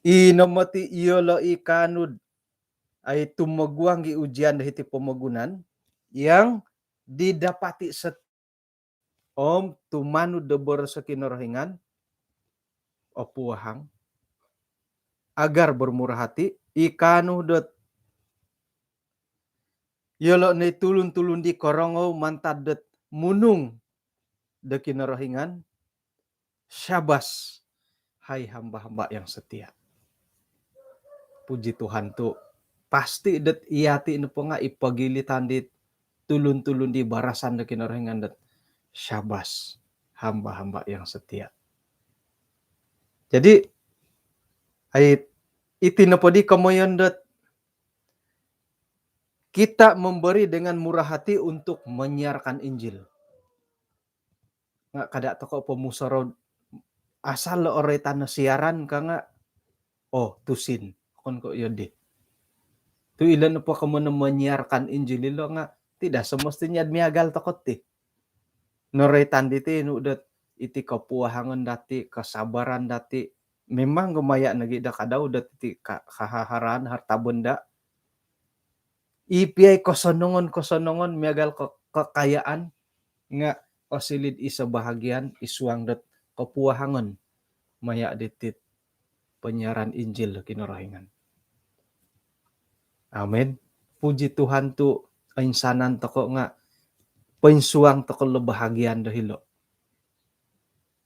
Ino moti iyolo' i kaanu do ai tumoguang i ujian do hiti pomogunan yang didapati set- om tumanud do boros o Kinorohingan, opuahang, agar bermurah hati, i kaanu dot iyolo' no i tulun-tulun di korongou mantad dot munung do Kinorohingan, syabas, hai hamba-hamba yang setia. Puji Tuhan tu, pasti dot iyati' nopo nga' i pogilitan dit tulun-tulun di barasan do Kinorohingan dot syabas, hamba-hamba yang setia. Jadi, ai, iti nopo di komoyon dot kita memberi dengan murah hati untuk menyiarkan Injil. Nga' kada' toko' pomusorou, asal lo oroitan o siaran ka nga', oh, tusin. Okon ko' iyo di. Tu' ilo nopo komoyon menyiarkan Injil ilo nga' tidak semestinya miagal toko' ti. Noroitan diti nu dot iti kopuahangon dati', kesabaran dati'. Memang gumaya' nogi' do kadau dot iti ka-, kahaharaan, harta benda. I piyai kosonongon-kosonongon miagal ko-, kekayaan nga' osiliu do iso bahagian i suang dot kopuahangon maya' diti'd penyiaran Injil do Kinorohingan. Amin. Puji Tuhan tu' oinsanan toko' nga' poinsuang toko' lo bahagian do hilo'.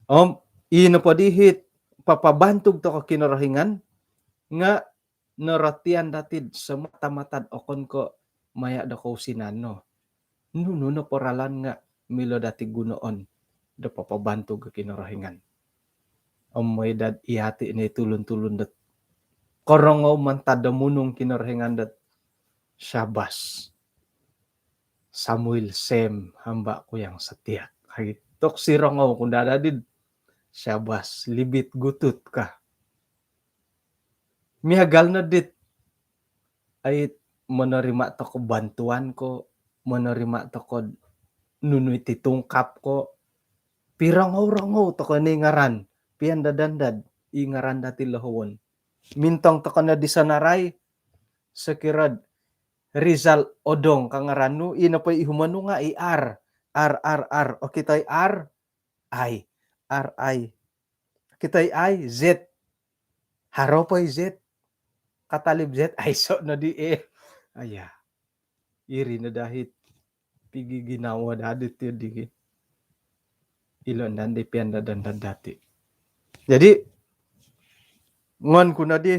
Om ii nopo dihit papabantug toko' Kinorohingan nga' norotian dati'd semata-mata'd okon ko' maya' do kousinan no. Nunu nopo ralan nga' milo dati' gunoon do papabantug o Kinorohingan. Om mooi dot iyati' no i tulun-tulun dot korongou mantad do munung Kinorohingan dot syabas. Samuel Sem, hamba-Ku yang setia. Hai, tok sirongou ku daa dadi'd syabas, libit gutut ka. Miagal no dit, ai, menerima toko' bantuan ko', menerima toko' nunu iti tungkap ko', pirongou-rongou toko' ni ngaran, piandad-andad i ngaran dati' lohowon. Mintong toko' no di sanarai, sokiro'd Rizal Odong ka ngaran nu, i nopo i ihumon nu nga' i R, R, R, R, okito i R, I, R, I. Okito i I, Z. Haro po i Z. Katalib Z, aiso' no di A. Aya. Iri no dahit. Pigi ginawo dadi' ti di. ilo nandi pian dadan dadati. Jadi ngon ku nodi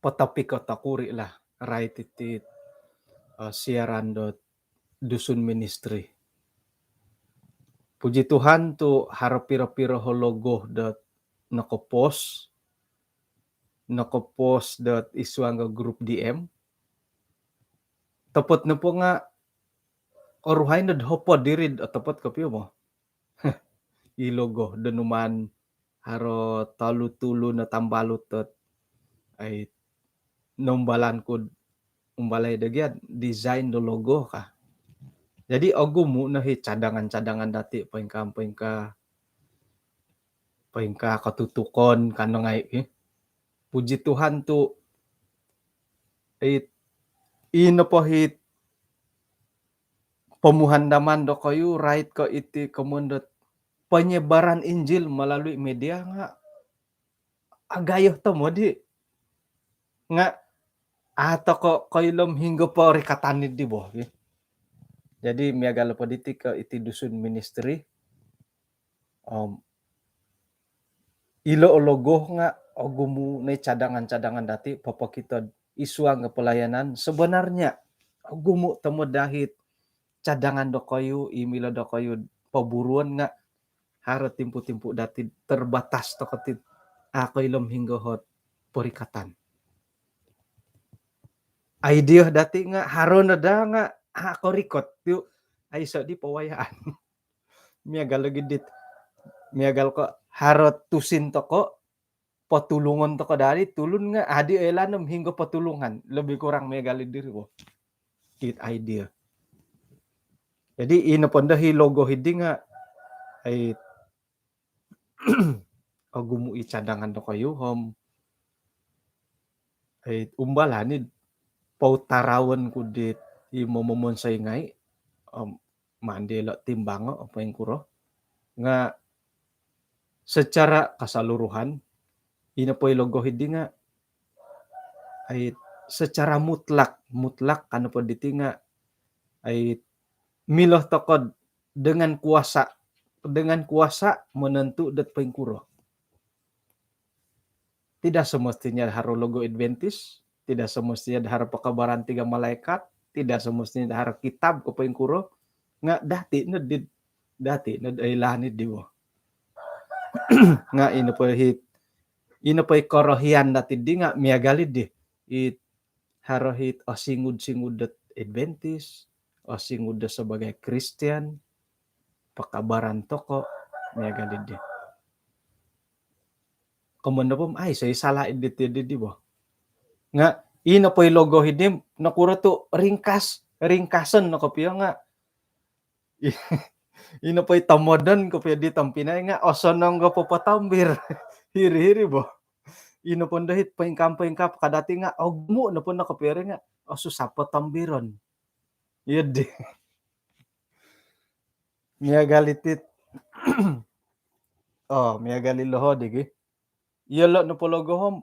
potopik o tokuri lah rait iti, eh, siaran dot Dusun Ministry. Puji Tuhan tu haro piro-piro ho logo dot nokopos, nokopos dot isuang o grup D M. Topot nopo nga oruhai nod hopod diri otopot kopio mo. I logo do numaan haro tolu tulun o tambalut dot ai nombalan kud umbalai do gia design do logo ka. Jadi ogumu no hi cadangan-cadangan dati poingka, poingka, poingka kotutukon kano ngai hi. Puji Tuhan tu it, i nopo hi pomuhandaman dokoyu rait ko iti komoyon dot penyebaran Injil melalui media nga agayo tomod i. Nga a toko koilo om hinggo porikatan di bo. Jadi miagal po diti ko iti Dusun Ministry, om ilo o logo nga ogumu no i cadangan-cadangan dati popokito id suang o pelayanan. Sebenarnya ogumu tomod dahit cadangan dokoyu, i milo dokoyu poburuon nga haro timpu-timpu dati terbatas toko ti a koilo om hinggo hot porikatan. Idea dati nga haro no da nga a korikot tu aiso di pawayaan. Miagal lagi dit, miagal ko haro tusin toko, potulungon toko dari tulun nga adi oilaan om hinggo potulungan, lebih kurang miagal diri bo. It idea. Jadi ino pondo hi logo hidi nga ai ogumu i cadangan dokoyu om ai umbalan i poutaraon ku dit i momomonsoi ngai om mandi lo timbango apa ingkuro nga secara keseluruhan ino po i logo hidi nga ai secara mutlak, mutlak kano po diti nga ai milo toko dengan kuasa, dengan kuasa menentu dot poingkuro. Tidak semestinya haro logo Adventist, tidak semestinya haro pekabaran tiga malaikat, tidak semestinya haro kitab ko poingkuro, nga dati no di, dati no oilaan di bo. Nga ino po hi, ino po i korohian dati di nga miagal di. I haro hi osingud-singud dot Adventist, osingud dot sebagai Kristian, pekabaran toko, miagal di. Komoyon nopo om aiso i salah di ti di bo. Nga ino po i logo hidi nokuro tu ringkas, ringkason no kopio nga ino po i tomodon kopio di tompinai nga osonong go popotambir. Hiri-hiri bo. Ino pondo hi poingkaa-poingkaa kadati nga ogumu nopo no kopio ri nga osusa potombiron. Iyo di. Miagal iti. Oh, miagal ilo hodi gi. Iyolo nopo logo om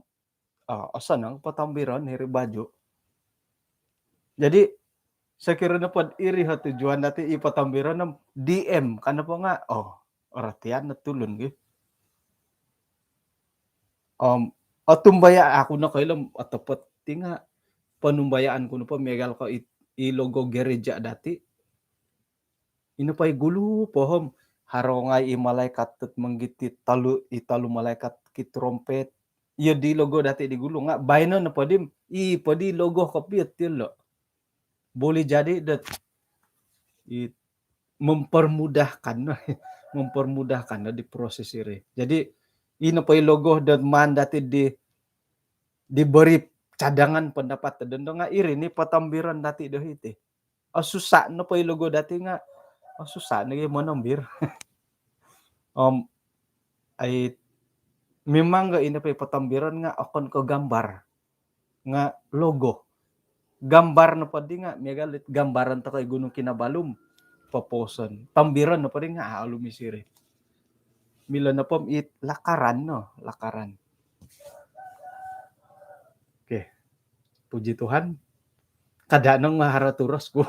oh, osonong potombiron hiri baju. Jadi sekiranya pod iri ho tujuan dati i potombiron om D M kano po nga oh, oratian no tulun gi. Om otumbaya aku no koilo om otopot ti nga ponumbayaan ku nopo miagal ko i, i logo gereja dati. Ino po i gulu po om haro ngai i malaikat dot mongiti tolu, i tolu malaikat ki trompet. Iyo di logo dati di gulu nga baino nopo di om i po di logo kopio ti lo. Boleh jadi dot i mempermudahkan, mempermudahkan di proses iri. Jadi ino po i logo dot maan dati di, diberi cadangan pendapat dondo nga iri ni potombiron dati do hiti. Osusa nopo i logo dati nga osusa nogi monombir. Om ai memang ga ino po i potombiron nga okon ko gambar nga logo. Gambar nopo di nga miagal dit gambaran toko i Gunung Kinabalu om poposon. Tombiron nopo di nga a olumis iri. Milo nopo om it lakaran no, lakaran. Okey. Puji Tuhan. Kada nong maharo turos ku.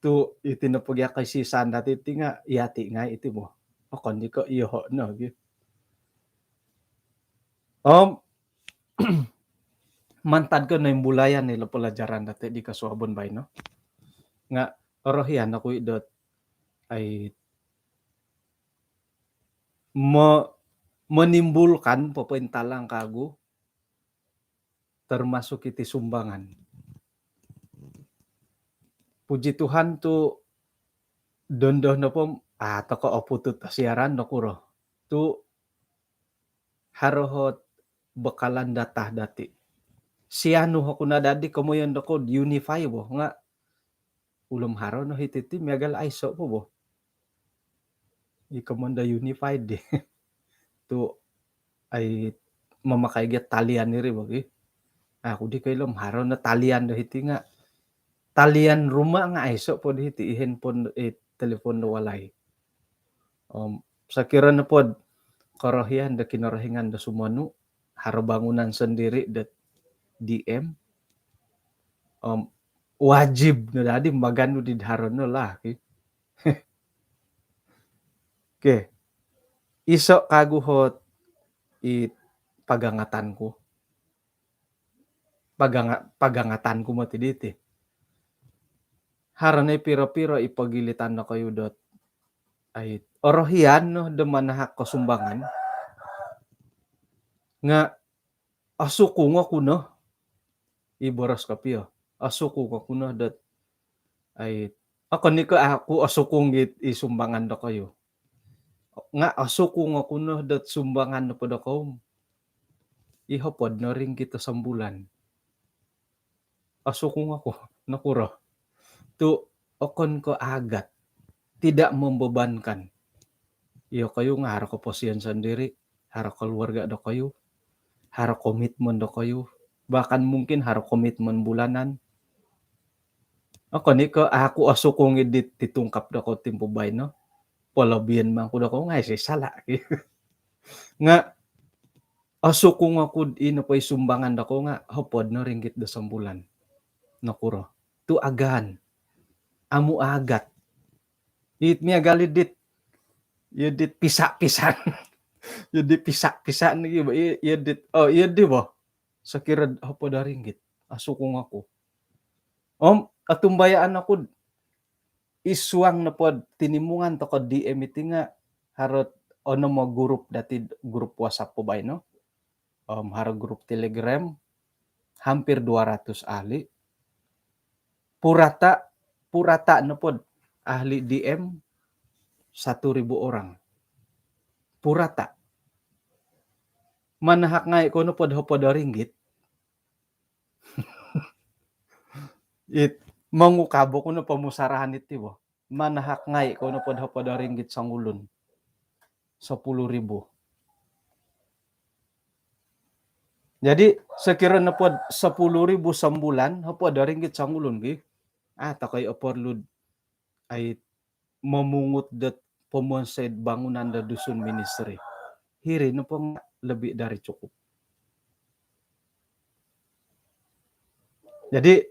Tu' iti nopo gia kaisisan dati' ti nga' iyati' ngai' iti bo. Okon i' ko' iyoho' no gi. Om mantad ko noimbulayan ilo pelajaran dati' di kosuabon baino nga' orohian oku i' dot ai mo- menimbulkan popointalang kagu termasuk iti sumbangan. Puji Tuhan tu' dondo nopo a' toko' oputut siaran nokuro tu' haro hot bekalan data dati'. Sianu oku no dadi komoyon dokoyu Unify bo nga' ulum haro no hiti ti miagal aiso' po bo. I komoyon do Unified di tu' ai mamakai gia talian iri bo gi. Aku di koilo om haro no talian do hiti nga' talian rumah nga' aiso' po di hiti i handphone i telefon do walai. Om sokiro nopod korohian do Kinorohingan do sumonu haro bangunan sondiri' dot D M om wajib no dadi maganu di haro no lah ki. Okey. Iso' kagu hot i pagangatan ku. Paganga- pagangatan ku moti diti. Haro no i piro-piro i pogilitan dokoyu dot ai orohian no do manahak ko sumbangan nga' osukung oku no i boros kopio. Osukung oku no dot ai okon i' ko' aku osukung i sumbangan dokoyu. Nga' osukung oku no dot sumbangan nopo dokoyu i hopod no ringgit do sombulan. Osukung oku nokuro tu' okon ko' aagat, tidak membebankan. Iyokoyu nga' haro koposion sondiri', haro keluarga dokoyu, haro komitmen dokoyu, bahkan mungkin haro komitmen bulanan. Okon i' ko' aku osukung i di titungkap dokoyu timpu baino. Polobian mangku dokoyu nga' aiso' sala' ki. Nga' osukung oku i nopo i sumbangan dokoyu nga' hopod no ringgit do sombulan. Nokuro tu' agaan. Amu' aagat. It miagal i dit iyo dit pisa'-pisa'. Iyo dit pisa'-pisa' nogi bo. Iyo dit, oo iyo di bo. Sokiro hopod do ringgit osukung oku. Om otumbayaan oku i suang nopod tinimungan toko D M iti nga' harot onom o grup dati, grup WhatsApp po baino. Om haro grup Telegram hampir dua ratus ahli. Purata, purata nopod ahli D M satu ribu orang. Purata. Manahak ngai' ko nopod hopod do ringgit. It mongukab oku no pomusarahan iti bo. Manahak ngai' ko nopod hopod do ringgit songulun. Sepuluh ribu. Jadi sokiro nopod sepuluh ribu sombulan hopod do ringgit songulun gi. A' toko i' oporlu ai momungut dot pomonsoi bangunan do Dusun Ministry. Hiri nopo nga' lebih dari cukup. Jadi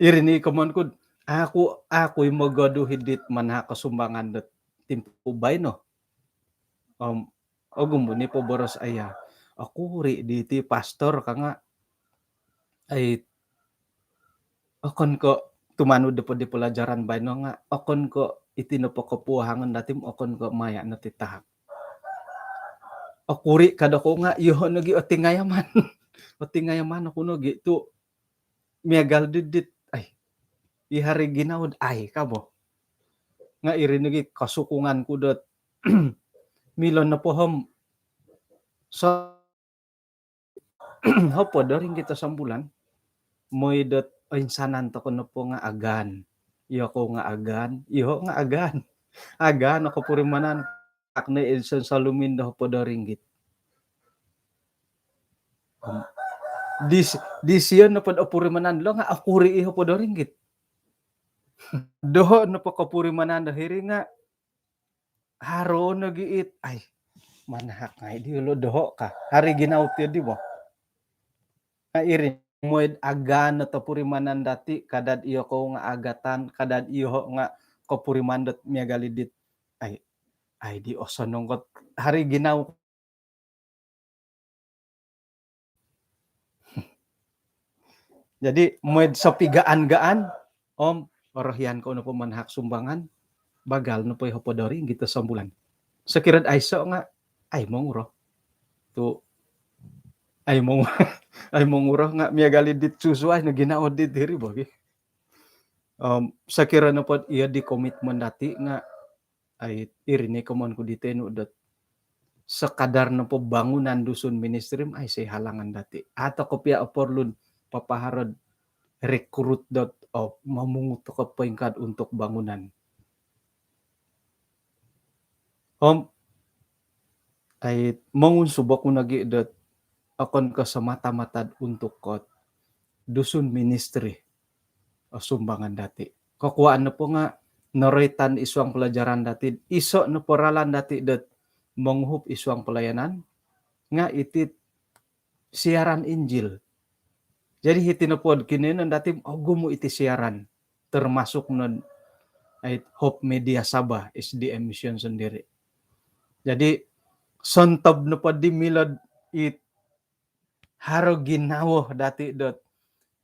iri ni komoyon ku, aku, aku i mogoduh i dit manahak ko sumbangan dot timpu baino. Om ogumu ni po boros aya, okuri' di iti pastor ka nga' ai okon ko' tumanud do po di pelajaran baino nga' okon ko' iti nopo kopuahangon dati om okon ko' maya' no ti tahak. Okuri' ka dokoyu nga' iyoho' nogi otingayaman. Otingayaman oku nogi tu' miagal di dit ai i hari ginawo ai ka bo. Nga' iri nogi kosukungan ku dot milo nopo om so hopod do ringgit do sombulan. Moi dot oinsanan toko nopo nga' agaan. Iyokou nga' agaan, iyoho' nga' agaan. Agaan o kopurimanan. Ak no insan salumin do hopod do ringgit. Di, disio nopod opurimanan lo nga' okuri' i hopod do ringgit. Doho' nopo kopurimanan do hiri nga' haro nogi it ai manahak ngai' diyolo' doho' ka. Hari ginawo ti di bo. Nga' iri moid agaan no topurimanan dati, kadad iyo kou nga agatan, kadad iyo nga kopuriman dot miagal i dit, ai, ai di osonong kot hari ginawo. Jadi moid sopigaan-gaan, om orohian kou nopo manahak sumbangan, bagal nopo i hopod ringgit do sombulan. Sokirod aiso nga, ai monguro. Tu, ai mong, ai monguro nga miagal i dit susuai no ginawo di diri bogi. Om sokiro nopo iyo di komitmen dati nga, ai, iri ni komoyon ku di tenu dot sekadar nopo bangunan Dusun Ministry, ai, aiso halangan dati. Atau kopio oporlun papaharod rekrut dot, oh, mamungut toko poingkat untuk bangunan. Om, ai, mongunsub oku nogi dot okon ko semata-mata untuk kot Dusun Ministry o sumbangan dati. Kokuaan nopo nga noroitan id suang pelajaran dati, iso nopo ralan dati dot monguhup id suang pelayanan nga iti siaran Injil. Jadi hiti nopo kinoiyonon dati ogumu iti siaran, termasuk no it Hope Media Sabah, S D M Mission sendiri. Jadi sontob nopo di milo it haro ginawo dati dot,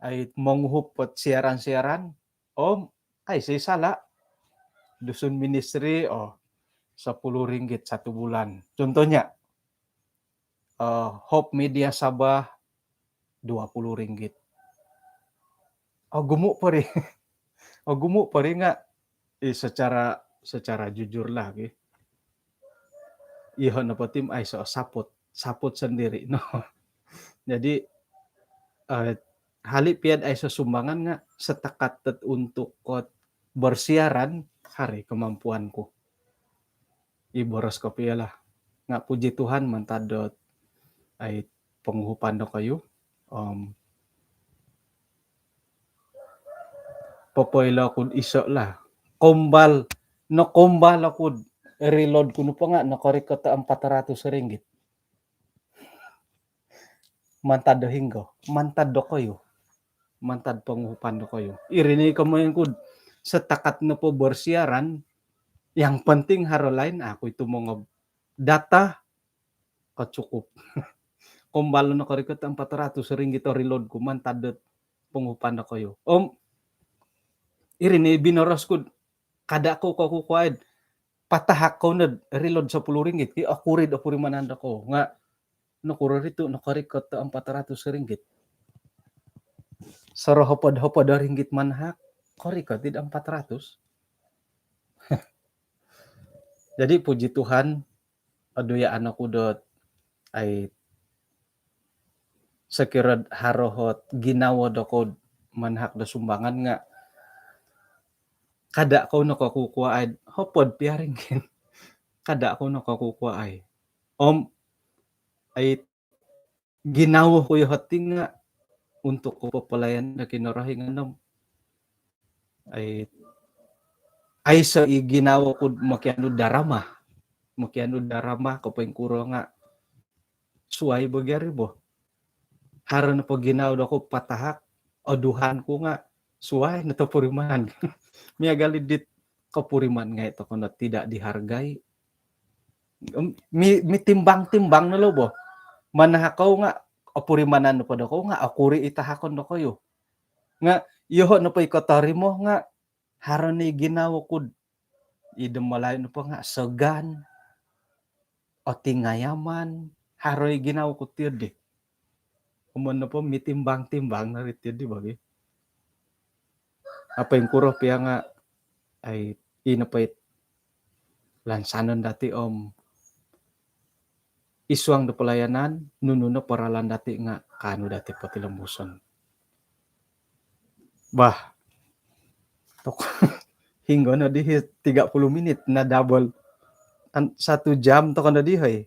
ai, monguhup dot siaran-siaran, om, ai, aiso sala. Dusun Ministry, oh, sepuluh ringgit satu bulan. Contohnya, eh, Hope Media Sabah, dua puluh ringgit. Ogumu po ri. Ogumu po ri nga, eh, secara, secara jujur lah, ki. Iyo nopo tim aiso saput, saput sendiri, no. Jadi, eh, hali pia dot aiso sumbangan nga setakat dot untuk kot bersiaran, haro i kemampuan ku. I boros kopio lah. Nga puji Tuhan mantad dot, ai, ponguhupan dokoyu. Om popoilo ku iso lah. Kombal, no kombal oku reload ku nopo nga nokorikot empat ratus ringgit. Mantad do hinggo, mantad dokoyu. Mantad ponguhupan dokoyu. Iri ni komoyon ku, setakat nopo bersiaran, yang penting haro line, aku itu mongob data, ko cukup. Kombal nokorikot empat ratus ringgit o reload ku mantad dot ponguhupan dokoyu. Om, iri ni binoros ku, kada kou kokukuaid, patahak kou nod reload sepuluh ringgit, ki, okuri do purimanan dokoyu. Nga, nokuro ri tu nokorikot empat ratus ringgit. Sorohopod-hopod ringgit manahak, korikot id empat ratus. Jadi, puji Tuhan, oduyaan oku dot, ai, sokiro haro ot ginawo dokoyu manahak do sumbangan nga kada kou nokokukua ai, hopod pia ringgit. Kada kou nokokukua ai. Om, ai, ginawo ku iyo hoti nga untuk ko popolayan do Kinorohingan om, ai, aiso i ginawo ku mokianu darama. Mokianu darama ko poingkuro nga suai bo gia ri bo. Haro nopo ginawo dokoyu patahak, oduhan ku nga suai no topurimanan. Miagal i dit kopuriman ngai tokou no tidak dihargai. Em, mi, mitimbang-timbang no lo bo. Manahak kou nga opurimanan nopo dokoyu nga okuri i tahakon dokoyu. Nga, iyoho nopo i kotorimo nga haro ni ginawo ku id Melayu nopo nga segan, otingayaman, haro i ginawo ku tiyo di. Komoyon nopo mitimbang-timbang no ri tiyo di bogi. Apa ingkuro pia nga, ai, ino po it lansanon dati om id suang do pelayanan, nunu nopo ralan dati nga kaanu dati potilombuson. Bah. Tok. Hinggo no dihi tiga puluh minit na double. An, satu jam tokou no dihi.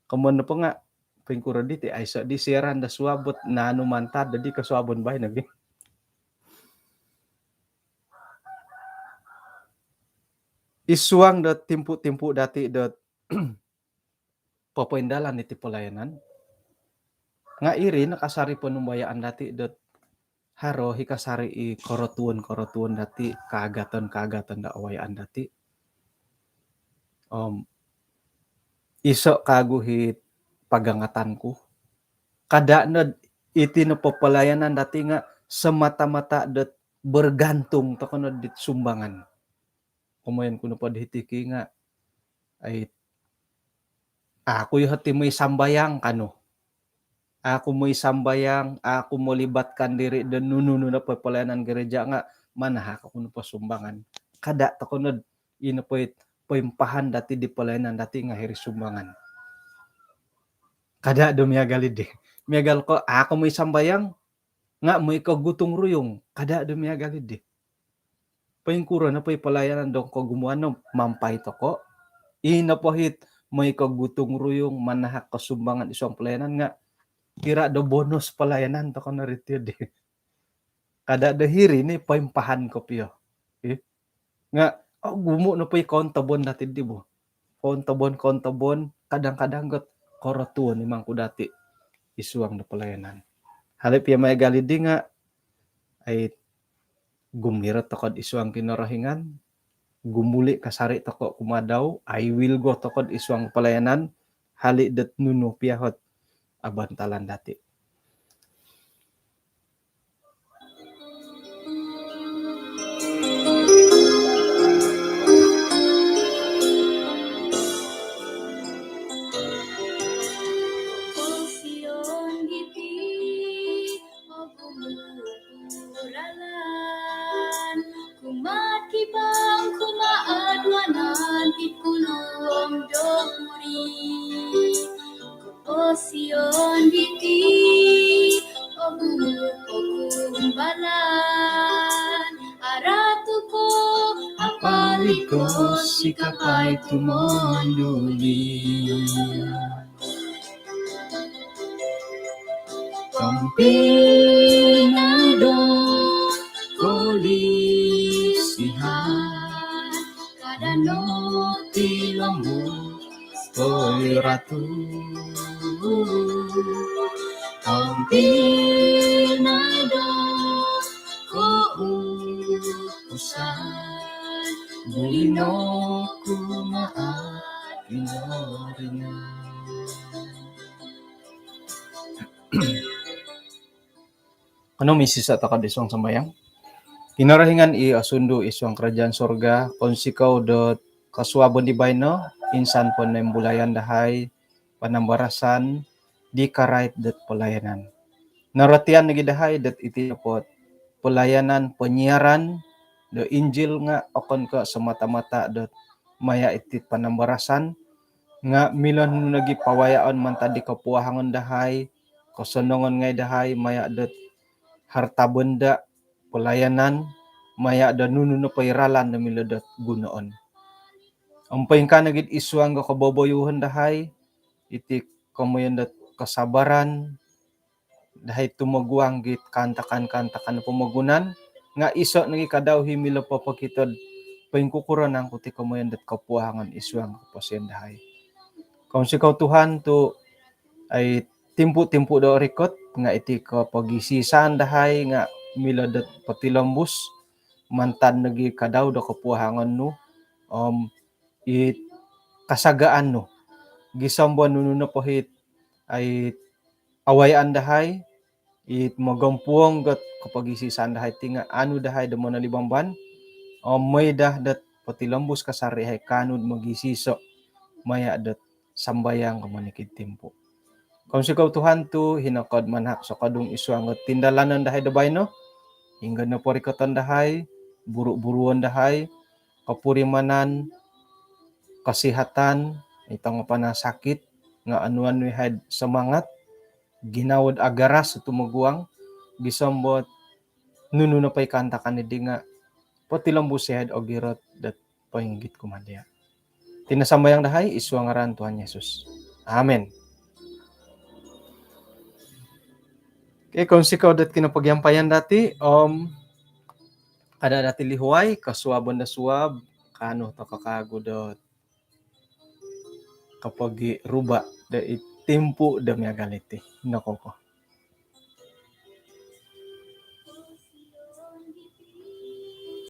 Komoyon nopo nga poingkuro diti, aiso di siaran do suabot, naanu mantad di kosuabon baino gi. Id suang do timpu-timpu dati do popoindalan iti pelayanan, Nga' iri no kasari' ponumbayaan dati' dot haro hi kasari' i korotuon-korotuon dati', kaagaton-kaagaton do awayaan dati'. Om iso' kaagu hi pagangatan ku, kada' nod iti nopo palayanan dati' nga' semata-mata dot bergantung toko' nod dit sumbangan. Komoyon ku nopo di hiti ki nga', ai, aku iyo hoti moi sambayang kanu. Aku moi sambayang, aku melibatkan diri do nunu-nunu nopo palayanan gereja nga' manahak oku nopo sumbangan. Kada' toko' nod ino poi poimpahan dati' di palayanan dati' nga' hiri sumbangan. Kada' do miagal iddi. Miagal ko aku moi sambayang nga' moi ko gutung ruyung. Kada' do miagal iddi. Poingkuro nopo i palayanan do kogumuan no mampai toko', ino po hit moi ko gutung ruyung, manahak ko sumbangan id suang palayanan nga' kira' do bonus palayanan toko' no ri tiyo di. Kada' do hiri ni poimpahan kopio. Ih. Nga' ogumu' nopo i koontobon dati' di bo. Koontobon-koontobon, kadang-kadang got korotuon i mangku dati' id suang do palayanan. Hali' pia miagal iddi nga', ai, gumirot toko'd id suang Kinorohingan, gumuli' kasari' toko' kumaa dau, ai, wilgo toko'd id suang palayanan, hali' dot nunu pia hot abantalan dati'. Koposion diti ogumu' ku ralan, kumaa kibang, kumaa wanan, id puluong do huri. Koposion diti ogumu' ku gumbalan, aratu ko, apalid ko, sikapai tumonduli. Tompinai do kolisihan, kada' no tilombus, oi ratu. Tompinai do koupusan, buli no kumaa Kinorohingan. Kanou misisa' toko'd id suang sambayang. Kinorohingan i osundu id suang karajaan surga, kounsikou dot kosuabon di baino, insan po noimbulayan dahai panambarasan di karait dot palayanan. Norotian nogi dahai dot iti nopo palayanan penyiaran do Injil nga' okon ko' semata-mata dot maya' iti panambarasan, nga' milo nunu nogi pawayaon mantad di kopuahangon dahai, kosonongon ngai' dahai maya' dot harta benda, palayanan, maya' do nunu nopo i ralan do milo dot gunoon. Om poingkaa nogi'd id suang do koboboyuhon dahai, iti komoyon dot kosabaran dahai tumoguang dit kaantakan-kaantakan pomogunan, nga' iso' nogi kadau hi milo popokito'd poingkukuro nangku ti komoyon dot kopuahangon id suang koposion dahai. Kounsikou Tuhan tu' ai timpu-timpu do rikot nga' iti kopogisisan dahai nga' milo dot potilombus mantad nogi kadau do kopuahangon nu, om it kasagaan nu. Gisom bo nunu nopo it ai awayaan dahai, it mogompuong dot kopogisisan dahai ti nga' anu dahai do monolibamban, om moi daa dot potilombus kasari' hai kaanu do mogisiso' maya' dot sambayang ko monikid timpu. Kounsikou Tuhan tu' hino ko'd manahak sokodung id suang dot tindalanon dahai do baino, inggo nopo rikoton dahai, buru-buruon dahai, kopurimanan, kosihatan, i tongo panasakit, nga' onuan nu ihai'd semangat, ginawo'd agaras tu' moguang, gisom bo nunu nopo i kaantakan iddi nga' potilombus ihai'd ogirot dot poinggit kumaa diya'. Iti no sambayang dahai id suang ngaran Tuhan Yesus. Amin. Okey, kounsikou dot kinopogiampayan dati', om kada' dati' lihuai, kosuabon do suab, kaanu toko' kaagu dot kopogiruba' do id timpu do miagal iti. Ino ko ko.